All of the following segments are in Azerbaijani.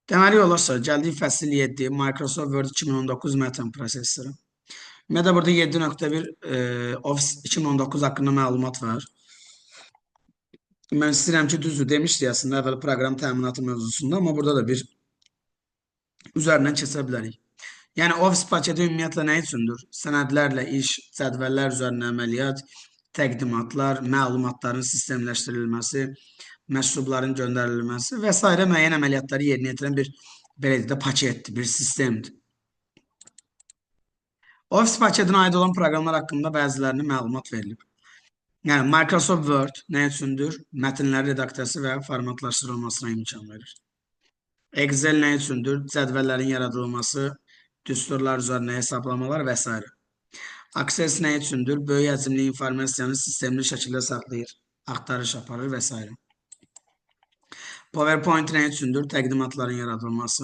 Deməli yoldaşlar, gəldik fəsil 7, Microsoft Word 2019 mətn prosessoru. Ümumiyyətlə burada 7.1 Office 2019 haqqında məlumat var. Mən istəyirəm ki, düzdür demişdik əslində əvvəl proqram təminatı mövzusunda, amma burada da bir üzərindən keçə bilərik. Yəni Office paketi ümumiyyətlə nə üçündür? Sənədlərlə iş, cədvəllər üzərində əməliyyat, təqdimatlar, məlumatların sistemləşdirilməsi, məktubların göndərilməsi və sairə müəyyən əməliyyatları yerinə yetirən bir belə deyək də paketdir, bir sistemdir. Office paketinə aid olan proqramlar haqqında bəzilərinə məlumat verilib. Yəni Microsoft Word nə üçündür? Mətnlərin redaksiyası və formatlaşdırılmasına imkan verir. Excel nə üçündür? Cədvəllərin yaradılması, düsturlar üzərinə hesablamalar və s. Access nə üçündür? Böyük həcmli informasiyanı sistemli şəkildə saxlayır, axtarış aparır və s. PowerPoint nə üçündür? Təqdimatların yaradılması.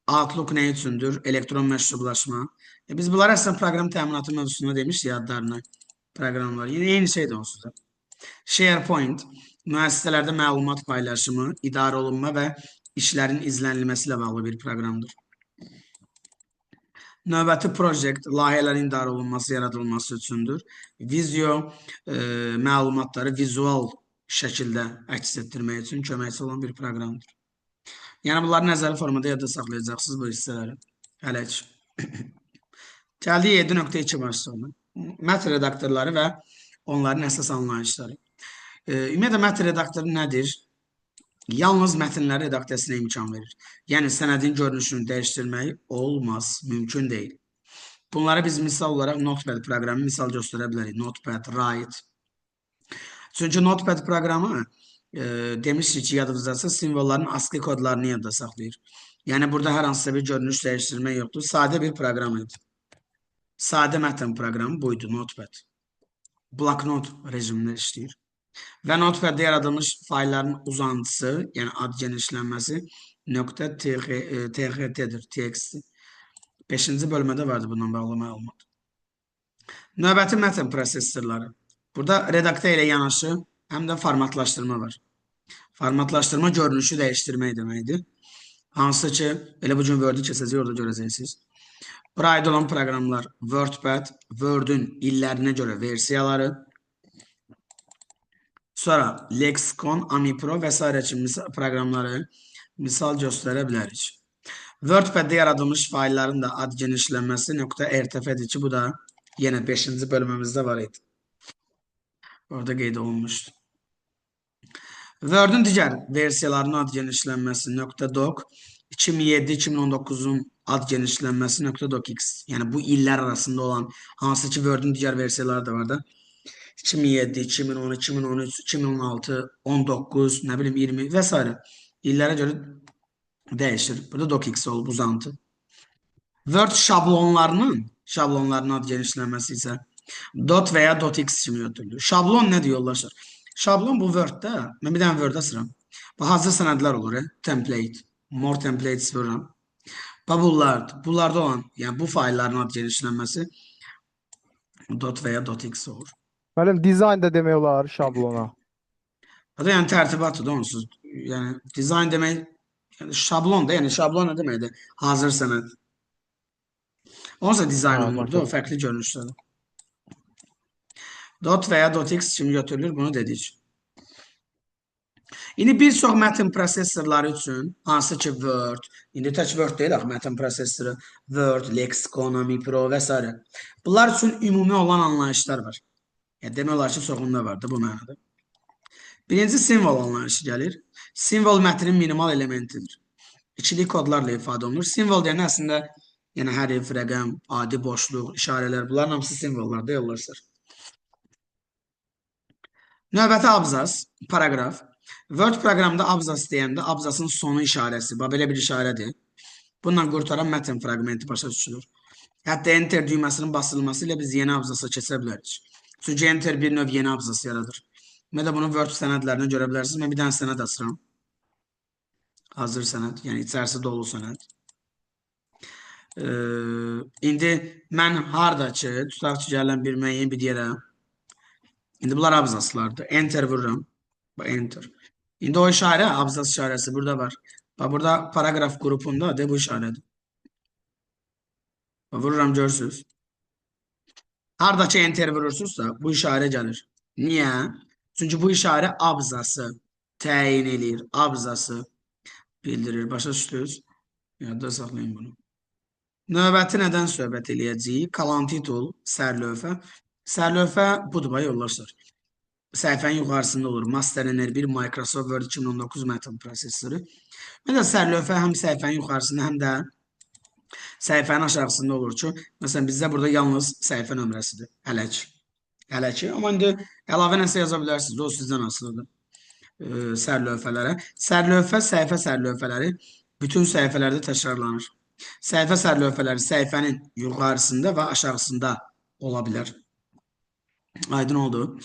Outlook nə üçündür? Elektron məktublaşma. Biz bunları əslində proqram təminatı mövzusunda demişdik adlarını. Proqramlar. Yine eyni şeydir onsuz da. SharePoint müəssisələrdə məlumat paylaşımı, idarə olunma və işlərin izlənilməsi ilə bağlı bir proqramdır. Növbəti project layihələrin idarə olunması, yaradılması üçündür. Visio məlumatları vizual şəkildə əks etdirmək üçün köməkçi olan bir proqramdır. Yəni bunları nəzəri formada yadda saxlayacaqsınız bu hissələri. Hələ ki. Gəldik 7.2 başlığına. Mətn redaktorları və onların əsas anlayışları. Ümumiyyətlə mətn redaktoru nədir? Yalnız mətnləri redaksiyasına imkan verir. Yəni sənədin görünüşünü dəyişdirmək olmaz, mümkün deyil. Bunlara biz misal olaraq Notepad proqramı misal göstərə bilərik. Notepad, Write. Çünki Notepad proqramı demişdik ki, yadınızdasa simvolların ASCII kodlarını yadda saxlayır. Yəni burada hər hansısa bir görünüş dəyişdirmək yoxdur. Sadə bir proqram idi. Sadə mətn proqramı buydu, Notepad. Bloknot rejimində işləyir. Və Notepad-da yaradılmış faylların uzantısı, yəni ad genişlənməsi .txt-dir, txt. 5-ci bölmədə vardı bununla bağlı məlumat. Növbəti mətn prosessorları. Burada redaktə ilə yanaşı həm də formatlaşdırma var. Formatlaşdırma görünüşü dəyişdirmək deməkdir. Hansı ki, elə bu gün Word-ü keçəcək, orada görəcəksiniz. Bura aid olan proqramlar WordPad, Word-ün illərinə görə versiyaları, sonra Lexicon, AmiPro və sairə kimi proqramları misal göstərə bilərik. WordPad-də yaradılmış faylların da ad genişlənməsi .rtf-dir ki, bu da yenə 5-ci bölməmizdə var idi. Orada qeyd olunmuşdu. Word-ün digər versiyalarının ad genişlənməsi .doc, 2007-2019-un ad genişlənməsi .docx. Yəni bu illər arasında olan hansı ki Word-ün digər versiyaları da var da. 2007, 2010, 2013, 2016, 19, nə bilim 20 və s. illərə görə dəyişir. Burada docx olub uzantı. Word şablonlarının ad genişlənməsi isə dot və ya .x kimi götürülür. Şablon nədir yoldaşlar? Şablon bu Word-də, mən bir dənə Word açıram. Bu hazır sənədlər olur, template, more templates vururam. Bax bunlardır. Bunlarda olan, yəni bu faylların ad genişlənməsi dot və ya .x olur. Müəllim, dizayn da demək olar şablona. Hatta yəni tərtibatdır da onsuz. Yəni dizayn demək, yəni şablon da, yəni şablon nə deməkdir? Hazır sənəd. Onsuz dizayn Ha, olunur da, o başa fərqli görünüşlərdə. Dot və ya .x kimi götürülür, bunu dedik. İndi bir çox mətn prosessorları üçün, hansı ki Word, indi tək Word deyil axı mətn prosessoru, Word, Lexicon, AmiPro və s. Bunlar üçün ümumi olan anlayışlar var. Yəni demək olar ki, çoxunda vardır bu mənada. Birinci simvol anlayışı gəlir. Simvol mətnin minimal elementidir. İkili kodlarla ifadə olunur. Simvol deyəndə əslində yəni hərf, rəqəm, adi boşluq, işarələr, bunların hamısı simvollardır yoldaşlar. Növbəti abzas, paraqraf. Word proqramında abzas deyəndə abzasın sonu işarəsi, bax belə bir işarədir. Bununla qurtaran mətn fraqmenti başa düşülür. Hətta enter düyməsinin basılması ilə biz yeni abzasa keçə bilərik. Çünki enter bir növ yeni abzas yaradır. Mən də bunu Word sənədlərinə görə bilərsiniz. Mən bir dənə sənəd açıram. Hazır sənəd, yəni içərisi dolu sənəd. İndi mən harda ki, tutaq ki, gələn bir müəyyən bir yerə. İndi bunlar abzaslardır. Enter vururam. Bax, enter. İndi o işarə, abzas işarəsi burada var. Bax, burada paraqraf qrupunda de bu işarədir. Bax, vururam görürsünüz. Harada ki enter vurursunuzsa bu işarə gəlir. Niyə? Çünki bu işarə abzası təyin eləyir. Abzası bildirir. Başa düşdünüz? Yadda saxlayın bunu. Növbəti nədən söhbət eləyəcəyik? Kalan titul, sərlövhə. Sərlövhə budur, bax, yoldaşlar. Səhifənin yuxarısında olur. Master NR1 Microsoft Word 2019 mətn prosessoru. Məsələn, sərlövhə həm səhifənin yuxarısında, həm də səhifənin aşağısında olur ki, məsələn, bizdə burada yalnız səhifə nömrəsidir. Hələ ki. Hələ ki. Amma indi əlavə nəsə yaza bilərsiniz. O sizdən asılıdır. Sərlövhələrə. Sərlövhə, səhifə sərlövhələri bütün səhifələrdə təkrarlanır. Səhifə sərlövhələri səhifənin yuxarısında və aşağısında ola bilər. Aydın oldu.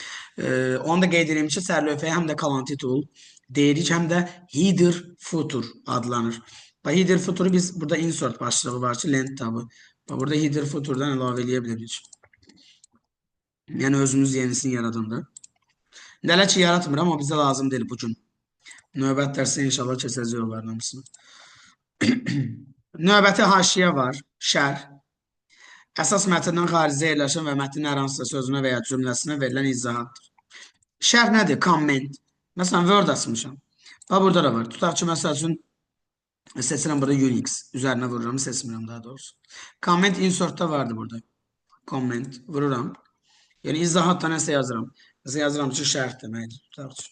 Onu da qeyd edeyim ki, sərlövhəyə həm də kalan titul deyirik, həm də header footer adlanır. Bax, header footer'ı biz burada insert başlığı var ki, lent tabı. Bax, burada header footer'dan əlavə eləyə bilirik. Yəni özümüz yenisini yaradanda. Hələ ki yaratmıram, amma bizə lazım deyil bu gün. Növbət dərsində inşallah keçəcək onların hamısını. Növbəti haşiyə var, şərh. Əsas mətndən xaricdə yerləşən və mətnin hər hansısa sözünə və ya cümləsinə verilən izahatdır. Şərh nədir? Comment. Məsələn, Word açmışam. Bax, burada da var. Tutaq ki, məsəl üçün seçirəm burada Unix. Üzərinə vururam, seçmirəm daha doğrusu. Comment insert'da vardı burada. Comment vururam. Yəni izahatda nəsə yazıram. Məsələn, yazıram ki, şərh deməkdir. Tutaq ki.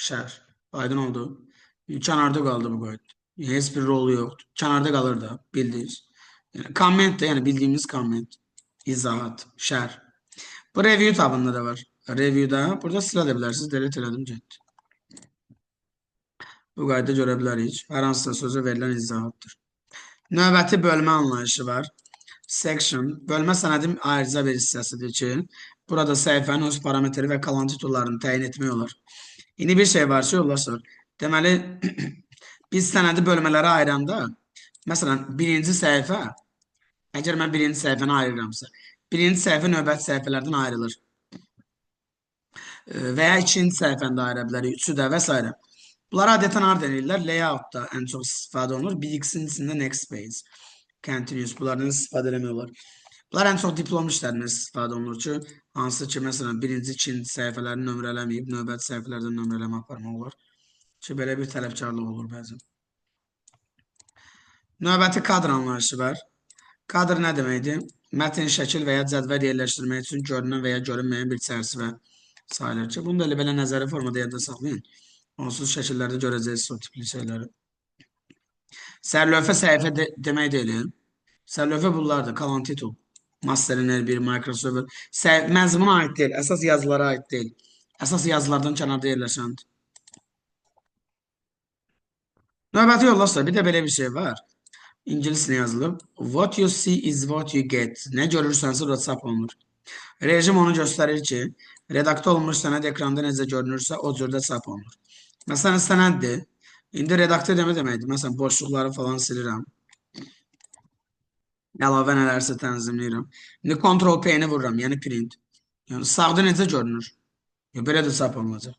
Şərh. Aydın oldu. Kənarda qaldı bu qayda. Heç bir rolu yoxdur. Kənarda qalır da, bildiyiniz. Yəni, comment də, yəni bildiyimiz comment. İzahat, şərh. Bu review tabında da var. Review'da burada silə də bilərsiniz. Delete elədim, getdi. Bu qayda görə bilərik. Hər hansısa sözə verilən izahatdır. Növbəti bölmə anlayışı var. Section. Bölmə sənədin ayrıca bir hissəsidir ki, burada səhifənin öz parametri və kalan titullarını təyin etmək olar. İndi bir şey var ki, yoldaşlar. Deməli, biz sənədi bölmələrə ayıranda, məsələn, birinci səhifə, əgər mən birinci səhifəni ayırıramsa, birinci səhifə növbəti səhifələrdən ayrılır. Və ya ikinci səhifəni də ayıra bilərik, üçü də və s. Bunlar adətən harda eləyirlər? Layout-da ən çox istifadə olunur. BX-in içində next page, continuous, bunlardan istifadə eləmək olar. Bunlar ən çox diplom işlərində istifadə olunur ki, hansı ki, məsələn, birinci, ikinci səhifələrini nömrələməyib, növbəti səhifələrdən nömrələmə aparmaq olar. Ki, belə bir tələbkarlıq olur bəzən. Növbəti kadr anlayışı var. Kadr nə deməkdir? Mətn, şəkil və ya cədvəl yerləşdirmək üçün görünən və ya görünməyən bir çərçivə sayılır ki, bunu da elə belə nəzəri formada yadda saxlayın. Onsuz şəkillərdə görəcəksiniz o tipli şeyləri. Sərlövhə səhifə demək deyil. Sərlövhə bunlardır. Kalan titul. Master NR1, Microsoft. Məzmuna aid deyil. Əsas yazılara aid deyil. Əsas yazılardan kənarda yerləşəndir. Növbəti yoldaşlar, bir də belə bir şey var. İngilis dilində yazılıb. What you see is what you get. Nə görürsənsə o da çap olunur. Rejim onu göstərir ki, redaktə olunmuş sənəd ekranda necə görünürsə, o cürdə çap olunur. Məsələn, sənəddir. İndi redaktə demək deməkdir. Məsələn, boşluqları falan silirəm. Əlavə nələrsə tənzimləyirəm. İndi Ctrl P-ni vururam, yəni print. Yəni sağda necə görünür? Ya, belə də çap olunacaq.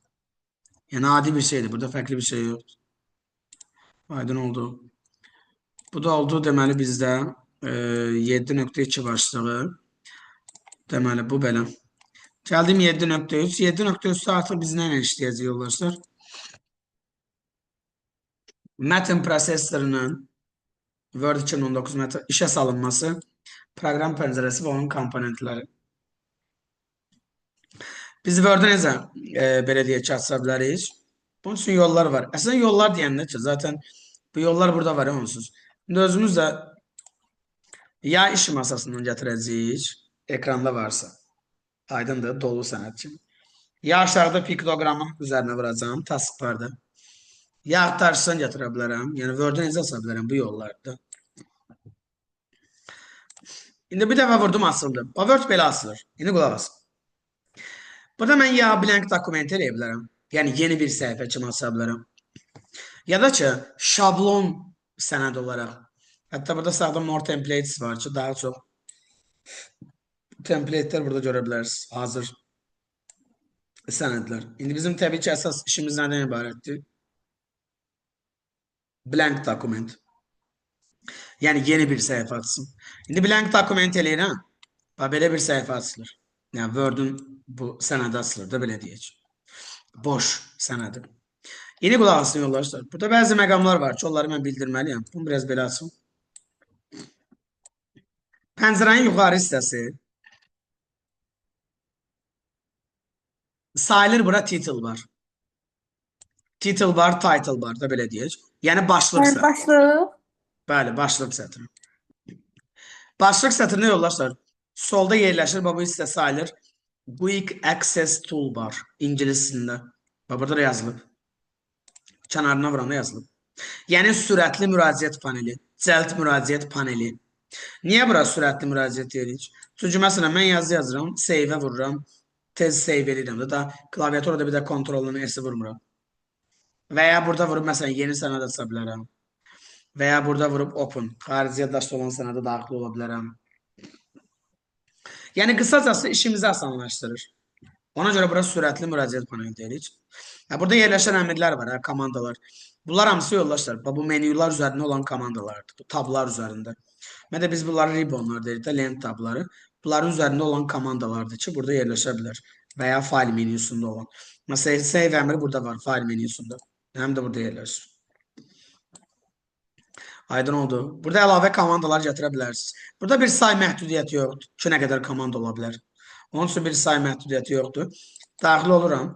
Yəni adi bir şeydir. Burada fərqli bir şey yoxdur. Aydın oldu. Bu da oldu deməli bizdə 7.2 başlığı. Deməli bu belə. Gəldim 7.3. 7.3-də artıq biz nə ilə işləyəcəyik yoldaşlar? Mətn prosessorunun Word 2019 mətn işə salınması, proqram pəncərəsi və onun komponentləri. Biz Word-ü necə belə deyək ki, aça bilərik? Bunun üçün yollar var. Əslində yollar deyəndə ki, zaten bu yollar burada var onsuz. İndi özümüz də ya iş masasından gətirəcəyik, ekranda varsa. Aydındır, dolu sənəd kimi. Ya aşağıda piktoqramın üzərinə vuracağam, taskbarda. Ya axtarışdan gətirə bilərəm. Yəni Word-ü necə aça bilərəm bu yollarda. İndi bir dəfə vurdum açıldı. O Word belə açılır. İndi qulaq asın. Burada mən ya blank dokument eləyə bilərəm. Yəni yeni bir səhifə kimi aça bilərəm. Ya da ki, şablon sənəd olaraq. Hətta burada sağda more templates var ki, daha çox template'lər burada görə bilərsiniz. Hazır Sənədlər. İndi bizim təbii ki, əsas işimiz nədən ibarətdir? Blank dokument. Yəni yeni bir səhifə açsın. İndi blank dokument eləyirəm. Bax, belə bir səhifə açılır. Yəni Word-ün bu sənədi açılır da, belə deyək. Boş sənədi. İndi qulaq asın yoldaşlar. Burada bəzi məqamlar var ki, onları mən bildirməliyəm. Bunu biraz belə açım. Pəncərənin yuxarı hissəsi sayılır bura title bar. Title bar, title bar da belə deyək. Yəni başlıq Yəni sətri. başlıq. Bəli, başlıq sətri. Başlıq sətrinə yoldaşlar, solda yerləşir, bax bu hissə sayılır. Quick Access Toolbar ingilis dilində. Bax burada da yazılıb. Kənarına vuranda yazılıb. Yəni sürətli müraciət paneli, cəld müraciət paneli. Niyə bura sürətli müraciət deyirik? Çünki məsələn mən yazı yazıram, save-ə vururam, tez save edirəm də, da klaviaturada bir də kontrolunu S-i vurmuram. Və ya burada vurub məsələn yeni sənəd aça bilərəm. Və ya burada vurub open, xarici yaddaşda olan sənədə daxil ola bilərəm. Yəni qısacası işimizi asanlaşdırır. Ona görə bura sürətli müraciət paneli deyirik. Ha, burada yerləşən əmirlər var, hə, komandalar. Bunlar hamısı yoldaşlar. Bax, bu menyular üzərində olan komandalardır. Bu tablar üzərində. Mən də biz bunları ribbonlar deyirik də, lent tabları. Bunların üzərində olan komandalardır ki, burada yerləşə bilər. Və ya fayl menyusunda olan. Məsələn, save əmri burada var, fayl menyusunda. Həm də burada yerləşir. Aydın oldu. Burada əlavə komandalar gətirə bilərsiniz. Burada bir say məhdudiyyəti yoxdur ki, nə qədər komanda ola bilər. Onun üçün bir say məhdudiyyəti yoxdur. Daxil oluram.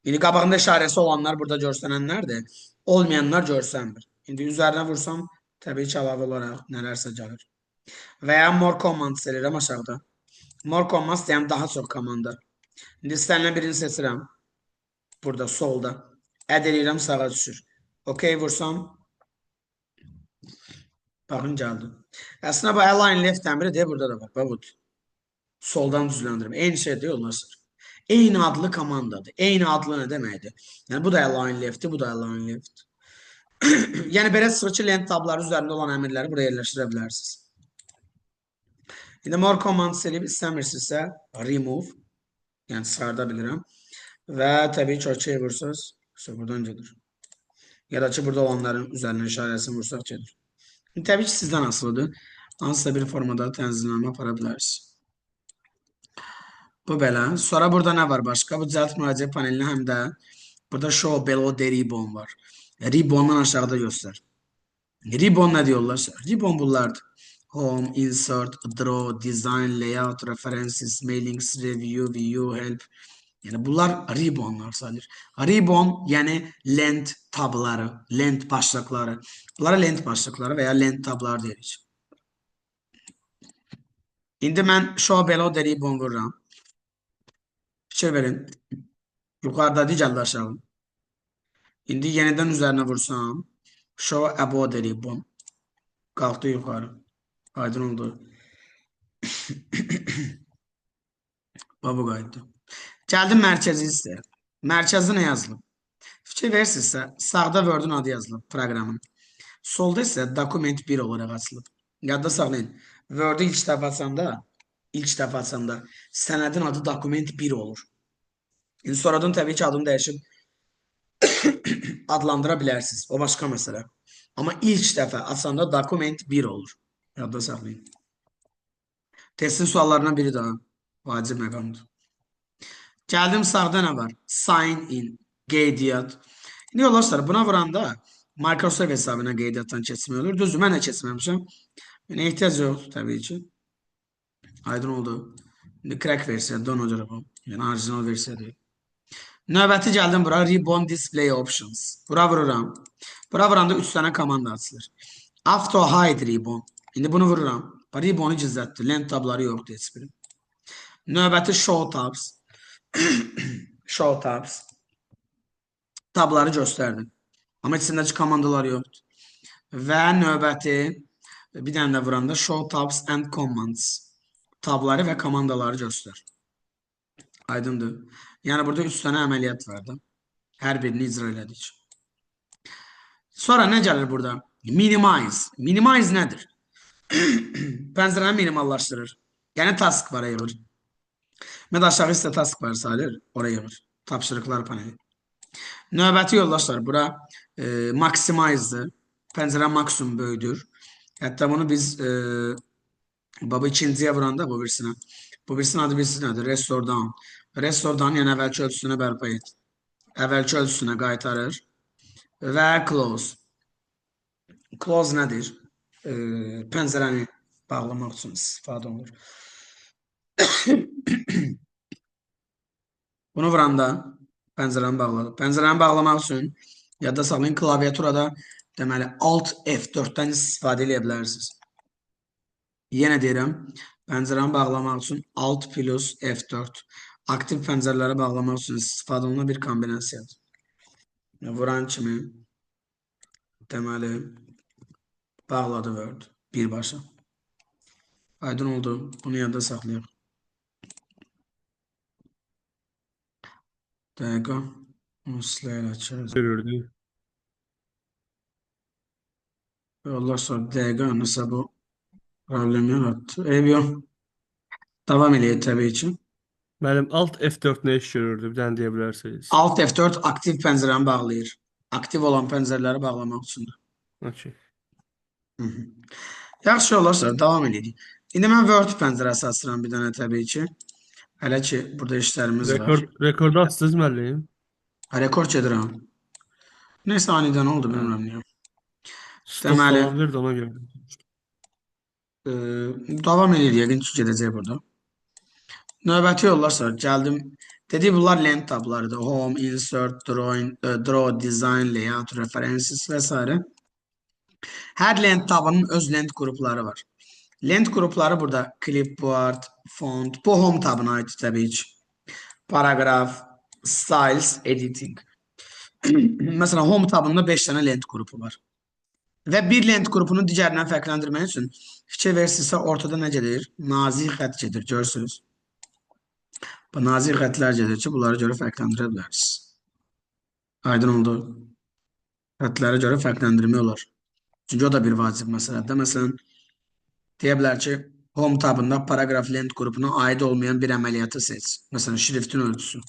İndi qabağında işarəsi olanlar burada görsənənlərdir. Olmayanlar görsənmir. İndi üzərinə vursam, təbii ki, əlavə olaraq nələrsə gəlir. Və ya more commands eləyirəm aşağıda. More commands deyəm daha çox komanda. İndi istənilən birini seçirəm. Burada solda. Add eləyirəm, sağa düşür. OK vursam, baxın gəldi. Əslində bu align left əmri deyə burada da var. Bax budur. Soldan düzləndirmə. Eyni şey deyil olmaz. Eyni adlı komandadır. Eyni adlı nə deməkdir? Yəni bu da align left'dir, bu da align left. Yəni belə çıxır ki, lent tabları üzərində olan əmrləri buraya yerləşdirə bilərsiniz. İndi more commands eləyib istəmirsinizsə remove, yəni çıxarda bilirəm. Və təbii ki, OK vursanız, buradan gedir. Ya da ki, burada olanların üzərinə işarəsini vursaq gedir. İndi təbii ki, sizdən asılıdır. Hansısa bir formada tənzimləmə apara bilərsiniz. Bu belə. Sonra burada nə var başqa? Bu cəld müraciət panelinə həm də burada show below the ribbon var. Ribbondan aşağıda göstər. Ribbon nə diyorlar? Ribbon bunlardır. Home, Insert, Draw, Design, Layout, References, Mailings, Review, View, Help. Yəni bunlar ribbonlar sayılır. Ribbon, yəni lent tabları, lent başlıqları. Bunlara lent başlıqları və ya lent tabları deyirik. İndi mən show below the ribbon vururam. Fikir verin. Yuxarıda gəldi aşağı. İndi yenidən üzərinə vursam, show above the ribbon. Qalxdı yuxarı. Aydın oldu. Bax bu qayıtdı. Gəldim mərkəzi hissəyə. Mərkəzdə nə yazılıb? Fikir verirsinizsə, sağda Word-ün adı yazılıb proqramın. Solda isə dokument 1 olaraq açılıb. Yadda saxlayın. Word-ü ilk dəfə açanda sənədin adı dokument 1 olur. İndi sonradan təbii ki, adını dəyişib adlandıra bilərsiniz. O başqa məsələ. Amma ilk dəfə açanda dokument 1 olur. Yadda saxlayın. Testin suallarından biri daha vacib məqamdır. Gəldim sağda nə var? Sign in, qeydiyyat. İndi yoldaşlar, buna vuranda Microsoft hesabına qeydiyyatdan keçmək olur. Düzdür, mən də keçməmişəm. Yəni ehtiyac yoxdur təbii ki. Aydın oldu. İndi crack versiya, ona görə bu. Yəni orijinal versiya deyil. Növbəti gəldim bura Ribbon Display Options. Bura vururam. Bura vuranda 3 dənə komanda açılır. Auto Hide Ribbon. İndi bunu vururam. Ribbonu gizlətdi. Lent tabları yoxdur heç biri. Növbəti Show Tabs. Show Tabs. Tabları göstərdi. Amma içindəki komandalar yoxdur. Və növbəti bir dənə də vuranda Show Tabs and Commands. Tabları və komandaları göstər. Aydındır. Yəni burada 3 dənə əməliyyat var da. Hər birini icra elədik. Sonra nə gəlir burada? Minimize. Minimize nədir? Pəncərəni minimallaşdırır. Yəni task var yığır. Mən aşağı hissə task var sayılır, oraya yığır. Tapşırıqlar paneli. Növbəti yoldaşlar, bura maximize'dır. Pəncərə maksimum böyüdür. Hətta bunu biz baba ikinciyə vuranda bu birisinə. Bu birisinin adı birisi nədir? Restore down. Restore down, yəni əvvəlki ölçüsünə bərpa et. Əvvəlki ölçüsünə qaytarır. Və close. Close nədir? Pəncərəni bağlamaq üçün istifadə olunur. Bunu vuranda pəncərəni bağladı. Pəncərəni bağlamaq üçün yadda saxlayın, klaviaturada deməli Alt F4-dən istifadə edə bilərsiniz. Yenə deyirəm, pəncərəni bağlamaq üçün Alt plus F4 aktiv pəncərələri bağlamaq üçün istifadə olunan bir kombinasiyadır. Vuran kimi deməli bağladı Word birbaşa. Aydın oldu. Bunu yadda saxlayaq. Dəqiqə. Bunu siləylə açarız. Görürdü. Allah sonra dəqiqə nəsə bu problem yarattı. Eyb yox. Davam eləyək təbii ki. Müəllim Alt F4 nə iş görürdü? Bir dənə deyə bilərsiniz. Alt F4 aktiv pəncərəni bağlayır. Aktiv olan pəncərələri bağlamaq üçündür. Okay. Hı -hı. Yaxşı olarsa davam eləyək. İndi mən Word pəncərəsi açıram bir dənə təbii ki. Hələ ki burada işlərimiz var. Rekordu açdınız müəllim. Rekord gedirəm. Neysə anidən oldu bilmirəm niyə. Stop Deməli, falan verdi ona görə. Davam eləyir yəqin ki gedəcək burada. Növbəti yoldaşlar gəldim. Dedik bunlar lent tablarıdır. Home, Insert, Drawing, Draw, Design, Layout, References və s. Hər lent tabının öz lent qrupları var. Lent qrupları burada Clipboard, Font, bu Home tabına aid təbii ki. Paragraf, Styles, Editing. Məsələn, Home tabında 5 dənə lent qrupu var. Və bir lent qrupunu digərindən fərqləndirmək üçün fikir verirsinizsə ortada nə gedir? Nazik xətt gedir, görürsünüz. Bu nazik xəttlər gedir ki, bunlara görə fərqləndirə bilərsiniz. Aydın oldu. Xəttlərə görə fərqləndirmək olar. Çünki o da bir vacib məsələdir. Məsələn, deyə bilər ki, Home tabında paragraf lent qrupuna aid olmayan bir əməliyyatı seç. Məsələn, şriftin ölçüsü.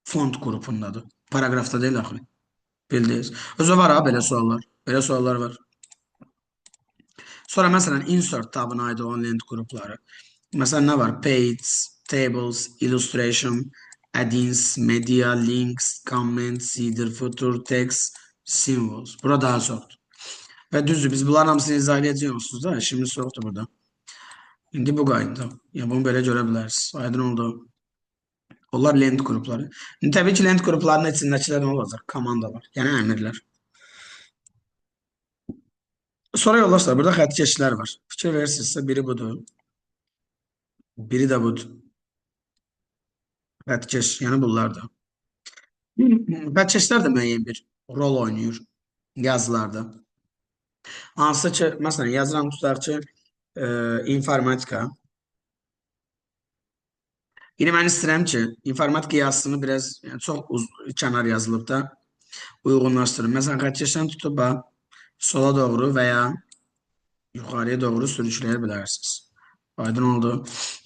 Font qrupundadır. Paragrafda deyil axı. Bildiniz. Özü var ha belə suallar. Belə suallar var. Sonra məsələn insert tabına aid olan lent qrupları. Məsələn nə var? Page, tables, illustration, add-ins, media, links, comments, header, footer, text, symbols. Bura daha çoxdur. Və düzdür, biz bunların hamısını izah edəcəyik onsuz da. İşimiz çoxdur burada. İndi bu qayda. Yəni bunu belə görə bilərsiniz. Aydın oldu. Onlar lent qrupları. İndi təbii ki, lent qruplarının içindəkilər nə olacaq? Komandalar, yəni əmirlər. Sonra yoldaşlar, burada xəttkeşlər var. Fikir verirsinizsə, biri budur. Biri də budur. Xəttkeş, yəni bunlar da. Xəttkeşlər də müəyyən bir rol oynayır yazılarda. Hansı ki, məsələn, yazıram tutaq ki, informatika. İndi mən istəyirəm ki, informatika yazısını biraz, yəni çox kənar yazılıb da uyğunlaşdırım. Məsələn, xəttkeşdən tutub bax, sola doğru və ya yuxarıya doğru sürükləyə bilərsiniz. Aydın oldu.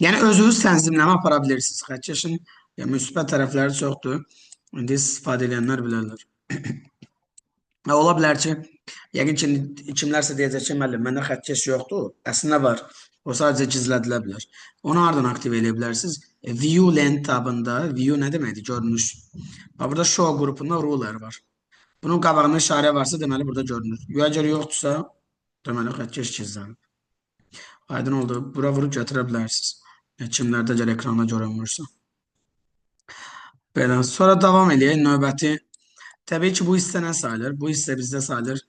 Yəni özünüz tənzimləmə apara bilirsiniz. Xəttkeşin yəni, müsbət tərəfləri çoxdur. İndi istifadə edənlər bilərlər. Ola bilər ki, yəqin ki, kimlərsə deyəcək ki, müəllim, məndə xəttkeş yoxdur. Əslində var. O sadəcə gizlədilə bilər. Onu hardan aktiv eləyə bilərsiniz? View Lent tabında, View nə deməkdir? Görünüş. Bax, burada Show qrupunda Ruler var. Bunun qabağında işarə varsa, deməli burada görünür. Əgər yoxdursa, deməli xəttkeş gizlənib. Aydın oldu. Bura vurub gətirə bilərsiniz. Yəni, kimlərdə əgər ekranda görünmürsə. Belə. Sonra davam eləyək. Növbəti. Təbii ki, bu hissə nə sayılır? Bu hissə bizdə sayılır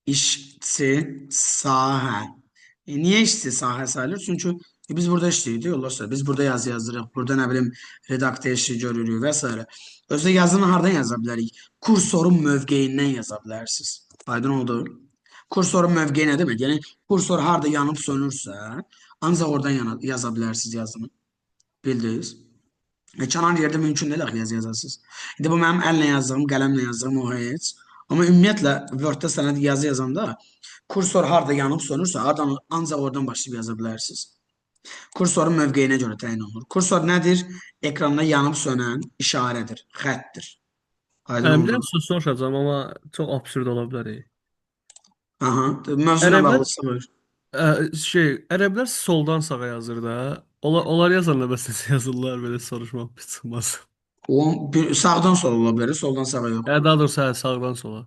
işçi sahə. Niyə işçi sahə sayılır? Çünki biz burada işləyirik, yoldaşlar. Biz burada yazı yazdırıq, burada nə bilim redaktə işi görürük və s. Özdə yazını hardan yaza bilərik? Kursorun mövqeyindən yaza bilərsiniz. Aydın oldu. Kursorun mövqeyi nə demək? Yəni kursor harda yanıb sönürsə, ancaq oradan yaza bilərsiniz yazını. Bildiniz? Kənar yerdə mümkün deyil axı yazı yazasınız. İndi bu mənim əllə yazdığım, qələmlə yazdığım o heç. Amma ümumiyyətlə Word-də sənəd yazı yazanda kursor harda yanıb sönürsə, hardan ancaq oradan başlayıb yaza bilərsiniz. Kursorun mövqeyinə görə təyin olunur. Kursor nədir? Ekranda yanıb sönən işarədir, xəttdir. Aydın Müəllim, bir oldu. dənə söz soruşacağam, amma çox absurd ola bilər. Aha, mövzu ilə Ərəblər bağlısa buyur. ərəblər soldan sağa yazır da. Onlar yazanda bəs necə yazırlar belə soruşmaq pis çıxmaz. O bir, sağdan sola ola bilər, soldan sağa yox. Ya daha doğrusu hə, sağdan sola.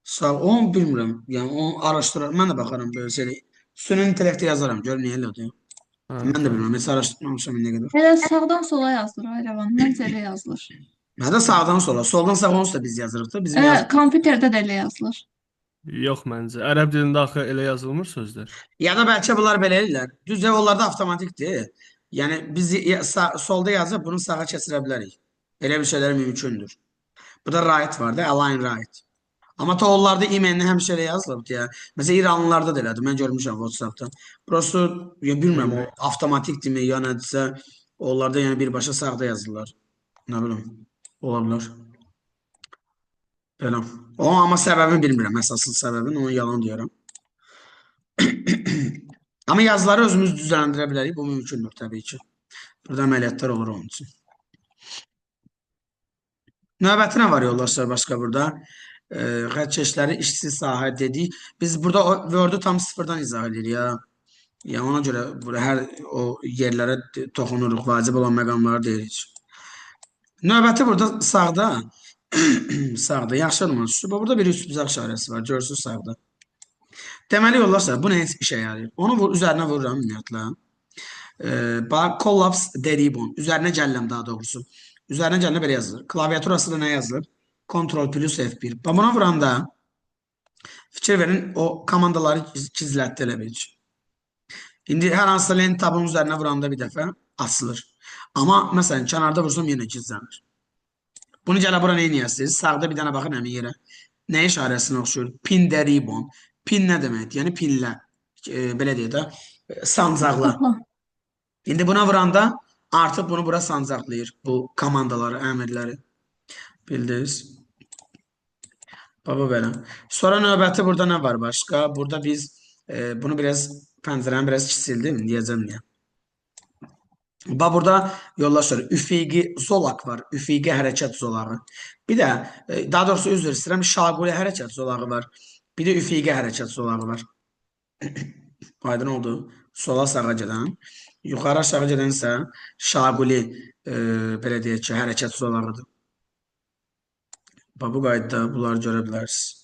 Sağ, onu bilmirəm. Yəni onu araşdırar. Mən də baxaram belə şey. Süni intellektə yazaram, görüm niyə elədir. Hə, Mən də tamam. bilmirəm, heç araşdırmamışam indiyə qədər. Elə sağdan sola yazılır ay Rəvan. Məncə elə yazılır. Nə də sağdan sola, soldan sağa onsuz da biz yazırıq da. Bizim yaz Kompüterdə də elə yazılır. Yox məncə. Ərəb dilində axı elə yazılmır sözlər. Ya da bəlkə bunlar belə eləyirlər. Düzdür, onlarda avtomatikdir. Yəni biz solda yazıb bunu sağa keçirə bilərik. Elə bir şeylər mümkündür. Bu da right var da, align right. Amma ta onlarda e-mailini həmişə elə yazılıb deyə. Məsələn, İranlılarda da elədir. Mən görmüşəm WhatsApp-da. Prosto ya bilmirəm o avtomatikdirmi ya nədirsə, onlarda yəni birbaşa sağda yazırlar. Nə bilim, ola bilər. Belə. O amma səbəbini bilmirəm, əsaslı səbəbini, onu yalan deyirəm. Amma yazıları özümüz düzəndirə bilərik. Bu mümkündür təbii ki. Burada əməliyyatlar olur onun üçün. Növbəti nə var yoldaşlar başqa burada? Xətt keçişləri işsiz sahə dedik. Biz burada Word-ü tam sıfırdan izah edirik ya. Yəni ona görə burada hər o yerlərə toxunuruq, vacib olan məqamları deyirik. Növbəti burada sağda, sağda yaxşı olmalı. Burada bir üçbucaq işarəsi var, görürsünüz sağda. Deməli yoldaşlar, bu nə işə yarayır? Onu üzərinə vururam ümumiyyətlə. Bax, collapse the ribbon. Üzərinə gəlirəm daha doğrusu. Üzərinə gələndə belə yazılır. Klaviaturası da nə yazılır? Ctrl plus F1. Bax, buna vuranda fikir verin, o komandaları gizlətdi elə bil ki. İndi hər hansısa lent tabın üzərinə vuranda bir dəfə açılır. Amma məsələn, kənarda vursam yenə gizlənir. Bunu gələ bura nə eləyəsiniz? Sağda bir dənə baxın həmin yerə. Nə işarəsinə oxşuyur? Pin the ribbon. Pin nə deməkdir? Yəni pinlə. Belə deyək də, sancaqla. Saxla. İndi buna vuranda artıq bunu bura sancaqlayır. Bu komandaları, əmrləri. Bildiniz? Baba belə. Sonra növbəti burada nə var başqa? Burada biz bunu biraz pəncərəni biraz kiçildim, deyəcəm niyə. Bax burada yoldaşlar üfüqi zolaq var. Üfüqi hərəkət zolağı. Bir də daha doğrusu üzr istəyirəm, şaquli hərəkət zolağı var. Bir də üfüqi hərəkət zolağı var. Aydın oldu. Sola sağa gedən, yuxarı aşağı gedən isə şaquli belə deyək ki, hərəkət zolağıdır. Bax bu qaydada bunları görə bilərsiniz.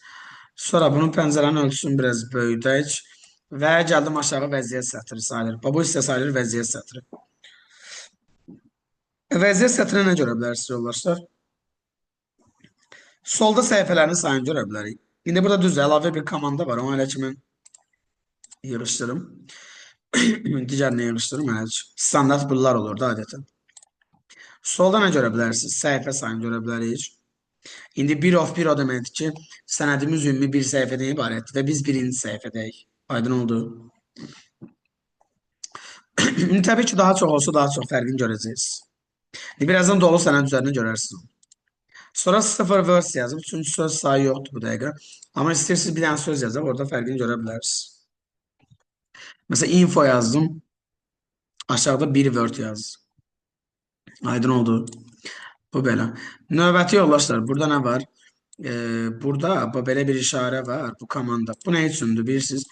Sonra bunun pəncərənin ölçüsünü biraz böyüdək və gəldim aşağı vəziyyət sətri sayılır. Bax bu hissə sayılır vəziyyət sətri. Vəziyyət sətrinə nə görə bilərsiniz yoldaşlar? Solda səhifələrin sayını görə bilərik. İndi burada düzdür, əlavə bir komanda var. Onu elə ki mən yığışdırım. Digərini yığışdırım. Elə ki, standart bunlar olur da adətən. Solda nə görə bilərsiniz? Səhifə sayını görə bilərik. İndi 1 of 1 o deməkdir ki, sənədimiz ümumi bir səhifədən ibarətdir və biz birinci səhifədəyik. Aydın oldu. İndi təbii ki, daha çox olsa daha çox fərqini görəcəksiniz. İndi birazdan dolu sənəd üzərində görərsiniz onu. Sonra 0 words yazıb, çünki söz sayı yoxdur bu dəqiqə. Amma istəyirsiniz bir dənə söz yazaq, orada fərqini görə bilərsiniz. Məsələn, info yazdım. Aşağıda bir word yazdım. Aydın oldu. Bu belə. Növbəti yoldaşlar, burada nə var? Burada bu belə bir işarə var, bu komanda. Bu nə üçündür bilirsiniz?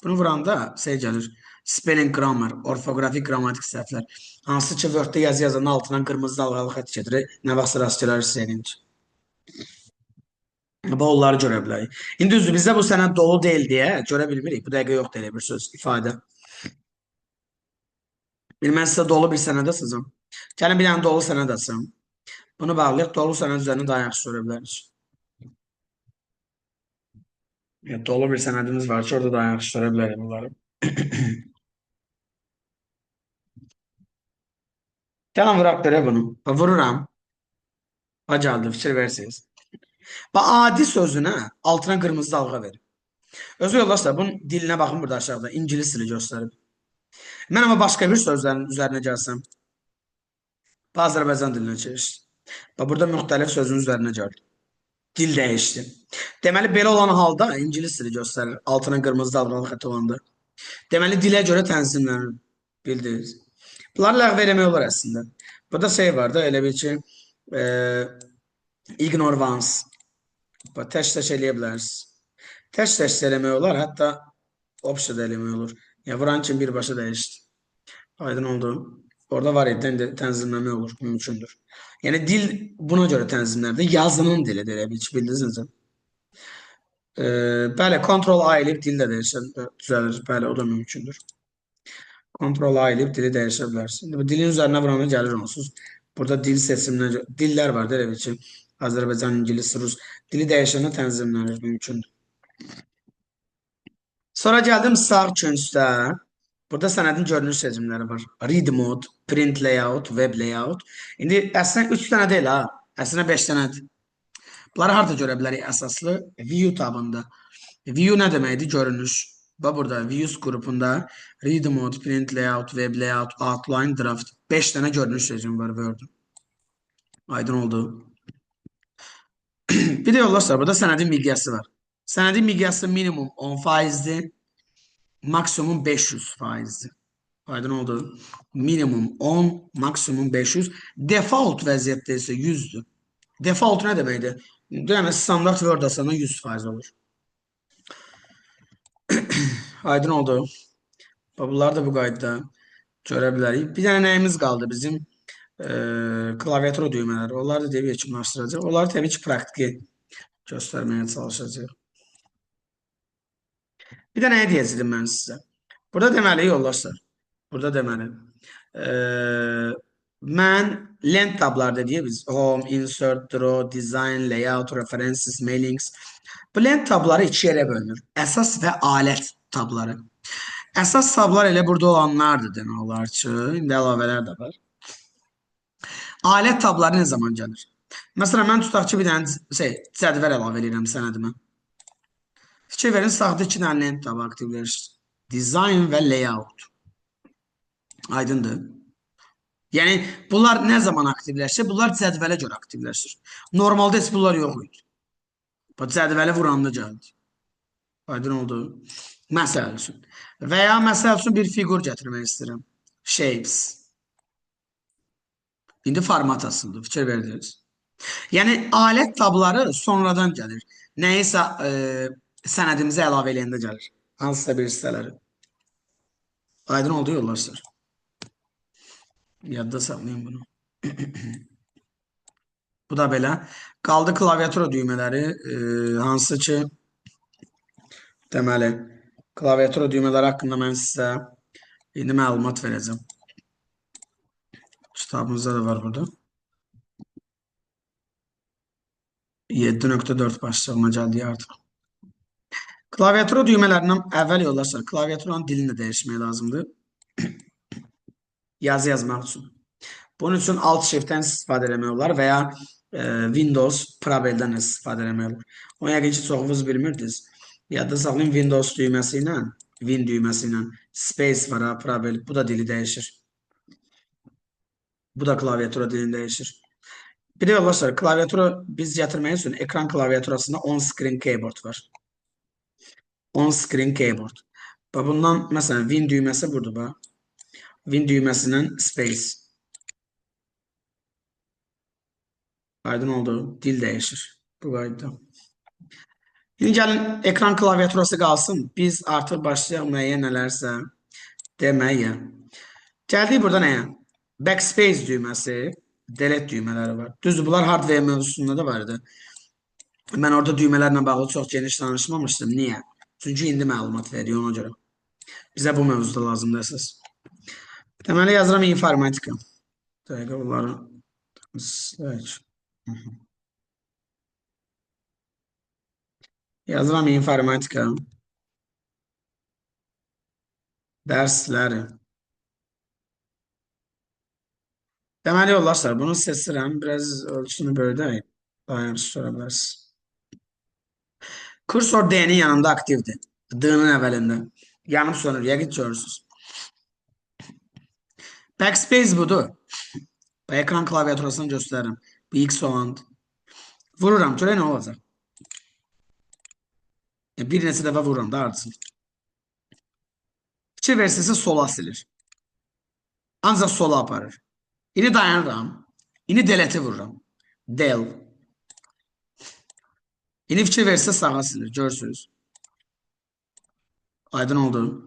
Bunu vuranda şey gəlir. Spelling grammar, orfoqrafik qrammatik səhvlər. Hansı ki Word-də yazı yazanda altından qırmızı dalğalı xətt gedirir. Nə vaxtsa rast gələrsiniz yəqin ki. Bu onları görə bilərik. İndi düzdür, bizdə bu sənəd dolu deyil deyə görə bilmirik. Bu dəqiqə yoxdur elə bir söz, ifadə. Bir mən sizə dolu bir sənəd açacağam. Gəlin bir dənə dolu sənəd açım. Bunu bağlayaq, dolu sənəd üzərində daha yaxşı görə bilərik. Ya, dolu bir sənədimiz var ki, orada daha yaxşı görə bilərik bunları. Gəlin vuraq belə bunu. Bax, vururam. Bax, gəldi, fikir verirsiniz. Bax, adi sözünə altına qırmızı dalğa verir. Özü yoldaşlar, bunun dilinə baxın burada aşağıda. İngilis dili göstərib. Mən amma başqa bir sözlərin üzərinə gəlsəm, bax, Azərbaycan dilinə keçdi. Bax, burada müxtəlif sözün üzərinə gəldi. Dil dəyişdi. Deməli, belə olan halda ingilis dili göstərir. Altına qırmızı dalğalı xətt olanda. Deməli, dilə görə tənzimlənir. Bildiniz. Bunları ləğv eləmək olar əslində. Burada şey var da, elə bil ki, ignore once. Tək-tək eləyə bilərsiniz. Tək-tək də eləmək olar, hətta opsiya da eləmək olur. Yəni, vuran kimi birbaşa dəyişdi. Aydın oldu. Orada var idi, indi tənzimləmək olur, mümkündür. Yəni, dil buna görə tənzimlərdir. Yazının dilidir, elə bil ki, bildiniz necə? Bəli, Ctrl A eləyib dil də dəyişər, düzəlir. Bəli, o da mümkündür. Ctrl A eləyib dili dəyişə bilərsiniz. İndi bu dilin üzərinə vuranda gəlir onsuz. Burada dil seçiminə, dillər var, elə bil ki, Azərbaycan, İngilis, Rus. Dili dəyişəndə tənzimlənir, mümkündür. Sonra gəldim sağ küncdə. Burada sənədin görünüş seçimləri var. Read mode, print layout, web layout. İndi əslində 3 dənə deyil ha. Əslində 5 dənədir. Bunları harda görə bilərik əsaslı? View tabında. View nə deməkdir? Görünüş. Bax burada Views qrupunda Read mode, print layout, web layout, outline, draft. 5 dənə görünüş seçimi var Word-ün. Aydın oldu. Bir də yoldaşlar, burada sənədin miqyası var. Sənədin miqyası minimum 10 faizdir. Maksimum 500 faizdir. Aydın oldu. Minimum 10, maksimum 500. Default vəziyyətdə isə 100'dür. Default nə deməkdir? Yəni standart Word asana 100% olur. Aydın oldu. Bunlar da bu qaydada görə bilərik. Bir dənə nəyimiz qaldı bizim? Klaviatura düymələri. Onları da deyib yekunlaşdıracaq. Onları təbii ki, praktiki göstərməyə çalışacaq. Bir də nəyə deyəcəkdim mən sizə? Burada deməli, yoldaşlar, burada deməli, mən lent tablarda deyə biz Home, Insert, Draw, Design, Layout, References, Mailings. Bu lent tabları iki yerə bölünür. Əsas və alət tabları. Əsas tablar elə burada olanlardır demək olar ki, indi əlavələr də var. Alət tabları nə zaman gəlir? Məsələn, mən tutaq ki, bir dənə cədvəl əlavə eləyirəm sənədimə. Fikir verin, sağda iki dənə lent tabı aktivləşir. Design və layout. Aydındır. Yəni, bunlar nə zaman aktivləşir? Bunlar cədvələ görə aktivləşir. Normalda heç bunlar yox idi. Bu cədvəli vuranda gəldi. Aydın oldu. Məsəl üçün. Və ya məsəl üçün bir fiqur gətirmək istəyirəm. Shapes. İndi format asıldı. Fikir verdiniz. Yəni, alət tabları sonradan gəlir. Nəyisə sənədimizə əlavə eləyəndə gəlir. Hansısa bir hissələri. Aydın oldu yoldaşlar. Yadda saxlayın bunu. Bu da belə. Qaldı klaviatura düymələri. Hansı ki, deməli, klaviatura düymələri haqqında mən sizə indi məlumat verəcəm. Kitabımızda da var burada. 7.4 başlığına gəldik artıq. Klaviatura düymələrindən əvvəl yoldaşlar, klaviaturanın dilini də dəyişmək lazımdır. Yazı yazmaq üçün. Bunun üçün Alt Shift-dən istifadə eləmək olar və ya Windows Probel'dən istifadə eləmək olar. Onu yəqin ki, çoxunuz bilmirdiniz. Yadda saxlayın, Windows düyməsi ilə, Win düyməsi ilə Space var ha, Probel. Bu da dili dəyişir. Bu da klaviatura dilini dəyişir. Bir də yoldaşlar, klaviatura biz gətirmək üçün ekran klaviaturasında on-screen keyboard var. On-screen keyboard. Bax, bundan, məsələn, Win düyməsi budur, bax. Win düyməsindən Space. Aydın oldu. Dil dəyişir. Bu qayda. İndi gəlin, ekran klaviaturası qalsın. Biz artıq başlayaq müəyyən nələrsə deməyə. Gəldik burada nəyə? Backspace düyməsi, delete düymələri var. Düzdür, bunlar hardware mövzusunda da var idi. Mən orada düymələrlə bağlı çox geniş danışmamışdım. Niyə? Çünki indi məlumat veriyor ona görə. Bizə bu mövzuda lazımdır əsas. Deməli, yazıram informatika. Dəqiqə, bunları silək. Yazıram informatika. Dərsləri. Deməli, yoldaşlar, bunu seçirəm. Biraz ölçüsünü böyüdək. Daha yaxşı görə bilərsiniz. Kursor D-nin yanında aktivdir. D-nin əvvəlində. Yanıb sönür. Yəqin görürsünüz. Backspace budur. Bu ekran klaviaturasını göstərirəm. Bu X olandır. Vururam. Görək nə olacaq. Bir neçə dəfə vururam da ardıcıl. Fikir versiniz sola silir. Ancaq sola aparır. İndi dayanıram. İndi delete vururam. Del. İndi fikir versə sağa silir. Görürsünüz. Aydın oldu.